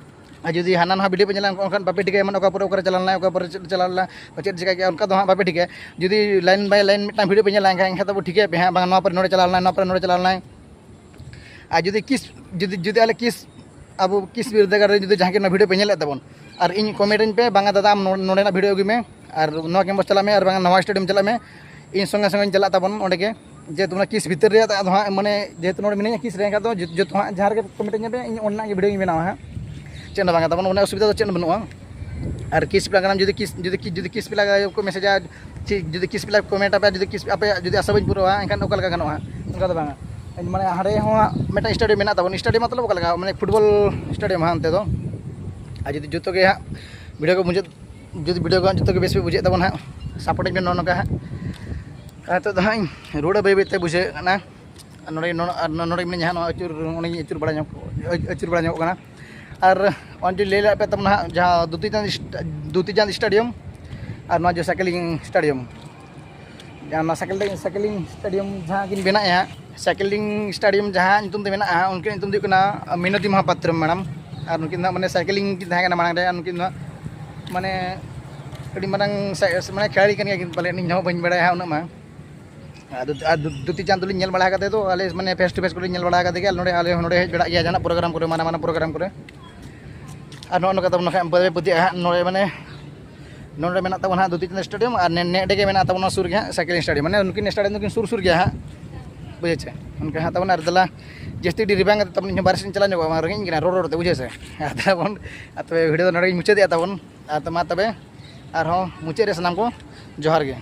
ᱟᱨ ᱡᱩᱫᱤ ᱦᱟᱱᱟ ᱱᱟᱣᱟ ᱵᱷᱤᱰᱤᱭᱳ ᱯᱮ ᱧᱮᱞᱟ ᱮᱱᱠᱷᱟᱱ ᱵᱟᱯᱮ ᱴᱷᱤᱠᱟᱹᱭᱟ ᱢᱟᱱᱮ ᱚᱠᱟ ᱯᱚᱨᱮ ᱚᱠᱟᱨᱮ ᱪᱟᱞᱟᱣ ᱞᱮᱱᱟ ᱚᱠᱟ ᱯᱚᱨᱮ ᱪᱮᱫ ᱪᱟᱞᱟᱣ ᱞᱮᱱᱟ ᱪᱮᱫ ᱪᱤᱠᱟᱹ ᱠᱮᱜᱼᱟ ᱚᱱᱠᱟ ᱫᱚ ᱦᱟᱸᱜ ᱵᱟᱯᱮ ᱴᱷᱤᱠᱟᱹᱭᱟ᱾ ᱡᱩᱫᱤ ᱞᱟᱭᱤᱱ ᱵᱟᱭ ᱞᱟᱭᱤᱱ ᱢᱤᱫᱴᱟᱝ ᱵᱷᱤᱰᱤᱭᱳ ᱯᱮ ᱧᱮᱞᱟ ᱮᱱᱠᱷᱟᱱ ᱮᱱᱠᱷᱟᱱ ᱫᱚ ᱴᱷᱤᱠᱟᱹᱭᱟ ᱯᱮ ᱦᱟᱸᱜ ᱵᱟᱝᱟ ᱱᱚᱣᱟ ᱯᱚᱨᱮ ᱱᱚᱰᱮ ᱪᱟᱞᱟᱣ ᱞᱮᱱᱟ ᱱᱚᱣᱟ ᱯᱚᱨᱮ ᱱᱚᱰᱮ ᱪᱟᱞᱟᱣ ᱞᱮᱱᱟ᱾ ᱟᱨ ᱡᱩᱫᱤ ᱠᱤᱥ ᱡᱩᱫᱤ ᱡᱩᱫᱤ ᱟᱞᱮ ᱠᱤᱥ ᱟᱵᱚ ᱠᱤᱥ ᱵᱤᱨᱫᱟᱹᱜᱟᱲ ᱨᱮ ᱡᱩᱫᱤ ᱡᱟᱦᱟᱸ ᱜᱮ ᱱᱚᱣᱟ ᱵᱷᱤᱰᱤᱭᱳ ᱯᱮ ᱧᱮᱞᱮᱫ ᱛᱟᱵᱚᱱ ᱟᱨ ᱤᱧ ᱠᱚᱢᱮᱱᱴ ᱟᱹᱧ ᱯᱮ ᱵᱟᱝᱟ ᱫᱟᱫᱟ ᱟᱢ ᱱᱚ- ᱱᱚᱰᱮᱱᱟᱜ ᱵᱷᱤᱰᱤᱭᱳ ᱟᱹᱜᱩᱭ ᱢᱮ ᱟᱨ ᱱᱚᱣᱟ ᱠᱮᱢᱯᱟᱥ ᱪᱟᱞᱟᱜ ᱢᱮ ᱟᱨ ᱵᱟᱝᱟ ᱱᱟᱣᱟ ᱥᱴᱮᱰᱤᱭᱟᱢ ᱪᱟᱞᱟᱜ ᱢᱮ, ᱤᱧ ᱥᱚᱸᱜᱮ ᱥᱚᱸᱜᱮᱧ ᱪᱟᱞᱟᱜ ᱛᱟᱵᱚᱱ ᱚᱸᱰᱮ ᱜᱮ᱾ ᱡᱮ ᱚᱱᱟ ᱠᱤᱥ ᱵᱷᱤᱛᱤᱨ ᱨᱮᱭᱟᱜ ᱫᱚ ᱦᱟᱸᱜ ᱢᱟᱱᱮ ᱡᱮᱦᱮᱛᱩ ᱱᱚᱰᱮ ᱢᱤᱱᱟᱹᱧᱟ ᱠᱤᱥ ᱨᱮ ᱮᱱᱠᱷᱟᱱ ᱫᱚ ᱡᱚ- ᱡᱚᱛᱚ ᱦᱟᱸᱜ ᱡᱟᱦᱟᱸ ᱨᱮᱜᱮ ᱠᱚᱢᱮᱱᱴ ᱟᱹᱧ ᱯᱮ ᱤᱧ ᱚᱸᱰᱮᱱᱟᱜ ᱜᱮ ᱵᱷᱤᱰᱤᱭᱳᱧ ᱵᱮᱱᱟᱣᱟ ᱦᱟᱸᱜ᱾ ᱪᱮᱫ ᱦᱚᱸ ᱵᱟᱝᱟ ᱛᱟᱵᱚᱱ ᱚᱱᱟ ᱚᱥᱩᱵᱤᱫᱷᱟ ᱫᱚ ᱪᱮᱫ ᱦᱚᱸ ᱵᱟᱹᱱᱩᱜᱼᱟ᱾ ᱟᱨ ᱠᱤᱥ ᱯᱮᱞᱟ ᱠᱟᱱᱟᱢ ᱡᱩᱫᱤ ᱠᱤᱥ ᱡᱩᱫᱤ ᱠᱤ- ᱡᱩᱫᱤ ᱠᱤᱥ ᱯᱮᱞᱟ ᱠᱚ ᱢᱮᱥᱮᱡᱟ ᱪᱮᱫ ᱡᱩᱫᱤ ᱠᱤᱥ ᱯᱮᱞᱟ ᱠᱚ ᱢᱮᱱ ᱟᱯᱮᱭᱟ ᱡᱩᱫᱤ ᱠᱤᱥ ᱟᱯᱮᱭᱟᱜ ᱡᱩᱫᱤ ᱟᱥᱟ ᱵᱟᱹᱧ ᱯᱩᱨᱟᱹᱣᱟ ᱮᱱᱠᱷᱟᱱ ᱚᱠᱟ ᱞᱮᱠᱟ ᱜᱟᱱᱚᱜᱼᱟ? ᱚᱱᱠᱟ ᱫᱚ ᱵᱟᱝᱟ᱾ ᱢᱟᱱᱮ ᱦᱟᱸᱰᱮ ᱦᱚᱸ ᱦᱟᱸᱜ ᱢᱤᱫᱴᱟᱝ ᱥᱴᱮᱰᱤᱭᱟᱢ ᱢᱮᱱᱟᱜ ᱛᱟᱵᱚᱱ ᱥᱴᱮᱰᱤᱭᱟᱢ ᱢᱚᱛᱞᱚᱵ ᱚᱠᱟ ᱞᱮᱠᱟ ᱢᱟᱱᱮ ᱯᱷᱩᱴᱵᱚᱞ ᱥᱴᱮᱰᱤᱭᱟᱢ ᱦᱟᱸᱜ ᱚᱱᱛᱮ ᱫᱚ᱾ ᱟᱨ ᱡᱩᱫᱤ ᱡᱚᱛᱚ ᱜᱮ ᱦᱟᱸᱜ ᱵᱷᱤᱰᱤᱭᱳ ᱠᱚ ᱢᱩᱪᱟᱹᱫ ᱡᱩᱫᱤ ᱵᱷᱤᱰᱤᱭᱳ ᱠᱚ ᱡᱚᱛᱚ ᱜᱮ ᱵᱮᱥ ᱯᱮ ᱵᱩᱡᱷᱟᱹᱣᱮᱫ ᱛᱟᱵᱚᱱᱟ ᱦᱟᱸᱜ ᱥᱟᱯᱳᱨᱴ ᱟᱹᱧ ᱯᱮ ᱱᱚᱜᱼᱚ ᱱᱚᱝᱠᱟ ᱦᱟᱸᱜ᱾ ᱟᱨ ᱱᱤᱛᱚᱜ ᱫᱚ ᱦᱟᱸᱜ ᱤᱧ ᱨᱩᱣᱟᱹᱲᱟ ᱵᱟᱹᱭ ᱵᱟᱹᱭ ᱛᱮ ᱵᱩᱡᱷᱟᱹᱜ ᱠᱟᱱᱟ᱾ ᱟᱨ ᱱᱚᱰᱮ ᱱᱚᱰᱮ ᱟᱨ ᱱᱚᱰᱮ ᱢᱤᱱᱟᱹᱧᱟ ᱦᱟᱸᱜ ᱱᱚᱣᱟ ᱟᱹᱪᱩᱨ ᱚᱸᱰᱮᱧ ᱟᱹᱪᱩᱨ ᱵᱟᱲᱟ ᱧᱚᱜ ᱟᱹᱪᱩᱨ ᱵᱟᱲᱟ ᱧᱚᱜ ᱠᱟᱱᱟ᱾ ᱟᱨ ᱚᱱᱮ ᱞᱟᱹᱭ ᱞᱮᱫ ᱯᱮ ᱛᱟᱵᱚᱱᱟ ᱦᱟᱸᱜ ᱡᱟᱦᱟᱸ ᱫᱩᱛᱤᱪᱟᱸᱫ ᱫᱩᱛᱤᱪᱟᱸᱫ ᱥᱴᱮᱰᱤᱭᱟᱢ ᱟᱨ ᱱᱚᱣᱟ ᱡᱮ ᱥᱟᱭᱠᱮᱞᱤᱝ ᱥᱴᱮᱰᱤᱭᱟᱢ ᱡᱟᱦᱟᱸ ᱚᱱᱟ ᱥᱟᱭᱠᱮᱞ ᱥᱟᱭᱠᱮᱞᱤᱝ ᱥᱴᱮᱰᱤᱭᱟᱢ ᱡᱟᱦᱟᱸ ᱠᱤᱱ ᱵᱮᱱᱟᱣᱮᱫᱼᱟ ᱦᱟᱸᱜ ᱥᱟᱭᱠᱮᱞᱤᱝ ᱥᱴᱮᱰᱤᱭᱟᱢ ᱡᱟᱦᱟᱸ ᱧᱩᱛᱩᱢ ᱛᱮ ᱢᱮᱱᱟᱜᱼᱟ ᱩᱱᱠᱤᱱᱟᱜ ᱧᱩᱛᱩᱢ ᱫᱚ ᱦᱩᱭᱩᱜ ᱠᱟᱱᱟ ᱢᱤᱱᱚᱛᱤ ᱢᱚᱦᱟᱯᱟᱛᱨᱚ ᱢᱮᱰᱟᱢ᱾ ᱟᱨ ᱱᱩᱠᱤᱱ ᱫᱚ ᱦᱟᱸᱜ ᱢᱟᱱᱮ ᱥᱟᱭᱠᱮᱞᱤᱝ ᱠᱤᱱ ᱛᱟᱦᱮᱸ ᱠᱟᱱᱟ ᱢᱟᱲᱟᱝ ᱨᱮ ᱟᱨ ᱱᱩᱠᱤᱱ ᱫᱚ ᱦᱟᱸᱜ ᱢᱟᱱᱮ ᱟᱹᱰᱤ ᱢᱟᱨᱟᱝ ᱥᱟᱭ- ᱢᱟᱱᱮ ᱠᱷᱤᱞᱟᱲᱤ ᱠᱟᱱ ᱜᱮᱭᱟ ᱠᱤᱱ ᱯᱟᱞᱮᱱ ᱤᱧ ᱦᱚᱸ ᱵᱟᱹᱧ ᱵᱟᱲᱟᱭᱟ ᱦᱟᱸᱜ ᱩᱱᱟᱹᱜ ᱢᱟ᱾ ᱟᱨ ᱫᱩ- ᱟᱨ ᱫᱩ- ᱫᱩᱛᱤ ᱪᱟᱸᱫ ᱫᱚᱞᱤᱧ ᱧᱮᱞ ᱵᱟᱲᱟ ᱠᱟᱫᱮ ᱫᱚ ᱟᱞᱮ ᱢᱟᱱᱮ ᱯᱷᱮᱥ ᱴᱩ ᱯᱷᱮᱥ ᱠᱚᱞᱤᱧ ᱧᱮᱞ ᱵᱟᱲᱟ ᱠᱟᱫᱮ ᱜᱮᱭᱟ ᱱᱚᱰᱮ ᱟᱞᱮ ᱦᱚᱸ ᱱᱚᱰᱮ ᱦᱮᱡ ᱵᱟᱲᱟᱜ ᱜᱮᱭᱟ ᱡᱟᱦᱟᱱᱟᱜ ᱯᱨᱳᱜᱨᱟᱢ ᱠᱚᱨᱮ ᱢᱟᱨᱟᱝ ᱢᱟᱨᱟᱝ ᱯᱨᱳᱜᱨᱟᱢ ᱠᱚᱨᱮ᱾ ᱟᱨ ᱱᱚᱜᱼᱚ ᱱᱚᱝᱠᱟ ᱛᱟᱵᱚᱱ ᱱᱟᱠᱷᱟᱡ ᱵᱟᱹᱭ ᱯᱟᱹᱛᱭᱟᱹᱜᱼᱟ ᱦᱟᱸᱜ ᱱᱚᱰᱮ ᱢᱟᱱᱮ ᱱᱚᱰᱮ ᱢᱮᱱᱟᱜ ᱛᱟᱵᱚᱱᱟ ᱦᱟᱸᱜ ᱫᱩᱛᱤ ᱪᱟᱸᱫ ᱥᱴᱮᱰᱤᱭᱟᱢ ᱟᱨ ᱱᱮ- ᱱᱮᱰᱮ ᱜᱮ ᱢᱮᱱᱟᱜ ᱛᱟᱵᱚᱱᱟ ᱥᱩᱨ ᱜᱮ ᱦᱟᱸᱜ ᱥᱟᱭᱠᱮᱞ ᱥᱴᱮᱰᱤᱭᱟᱢ ᱢᱟᱱᱮ ᱱᱩᱠᱤᱱ ᱥᱴᱮᱰᱤᱭᱟᱢ ᱫᱚᱠᱤᱱ ᱥᱩᱨ ᱥᱩᱨ ᱜᱮᱭᱟ ᱦᱟᱸᱜ᱾ ᱵᱩᱡᱷᱟᱹᱣ ᱪᱮ? ᱚᱱᱠᱟ ᱦᱟᱸᱜ ᱛᱟᱵᱚᱱ ᱟᱨ ᱫᱮᱞᱟ ᱡᱟᱹᱥᱛᱤ ᱟᱹᱰᱤ ᱨᱮᱵᱟᱝ ᱠᱟᱛᱮ ᱛᱟᱵᱚᱱ ᱤᱧ ᱦᱚᱸ ᱵᱟᱨᱦᱮ ᱥᱮᱫ ᱤᱧ ᱪᱟᱞᱟᱣ ᱧᱚᱜᱚᱜᱼᱟ ᱵᱟᱝ ᱨᱮᱸᱜᱮᱡ ᱤᱧ ᱠᱟᱱᱟ ᱨᱚᱲ ᱨᱚᱲ ᱛᱮ ᱵᱩᱡᱷᱟᱹᱣ ᱥᱮ᱾ ᱟᱨ ᱛᱟᱵᱚᱱ ᱟᱨ ᱛᱚᱵᱮ ᱵᱷᱤᱰᱤᱭᱳ ᱫᱚ ᱱᱚᱰᱮ ᱜᱤᱧ ᱢᱩᱪᱟᱹᱫᱮᱜᱼᱟ ᱛᱟᱵᱚᱱ᱾ ᱟᱨ ᱛᱚ ᱢᱟ ᱛᱚᱵᱮ ᱟᱨᱦᱚᱸ ᱢᱩᱪᱟᱹᱫ ᱨᱮ ᱥᱟᱱᱟᱢ ᱠᱚ ᱡᱚᱦᱟᱨ ᱜᱮ᱾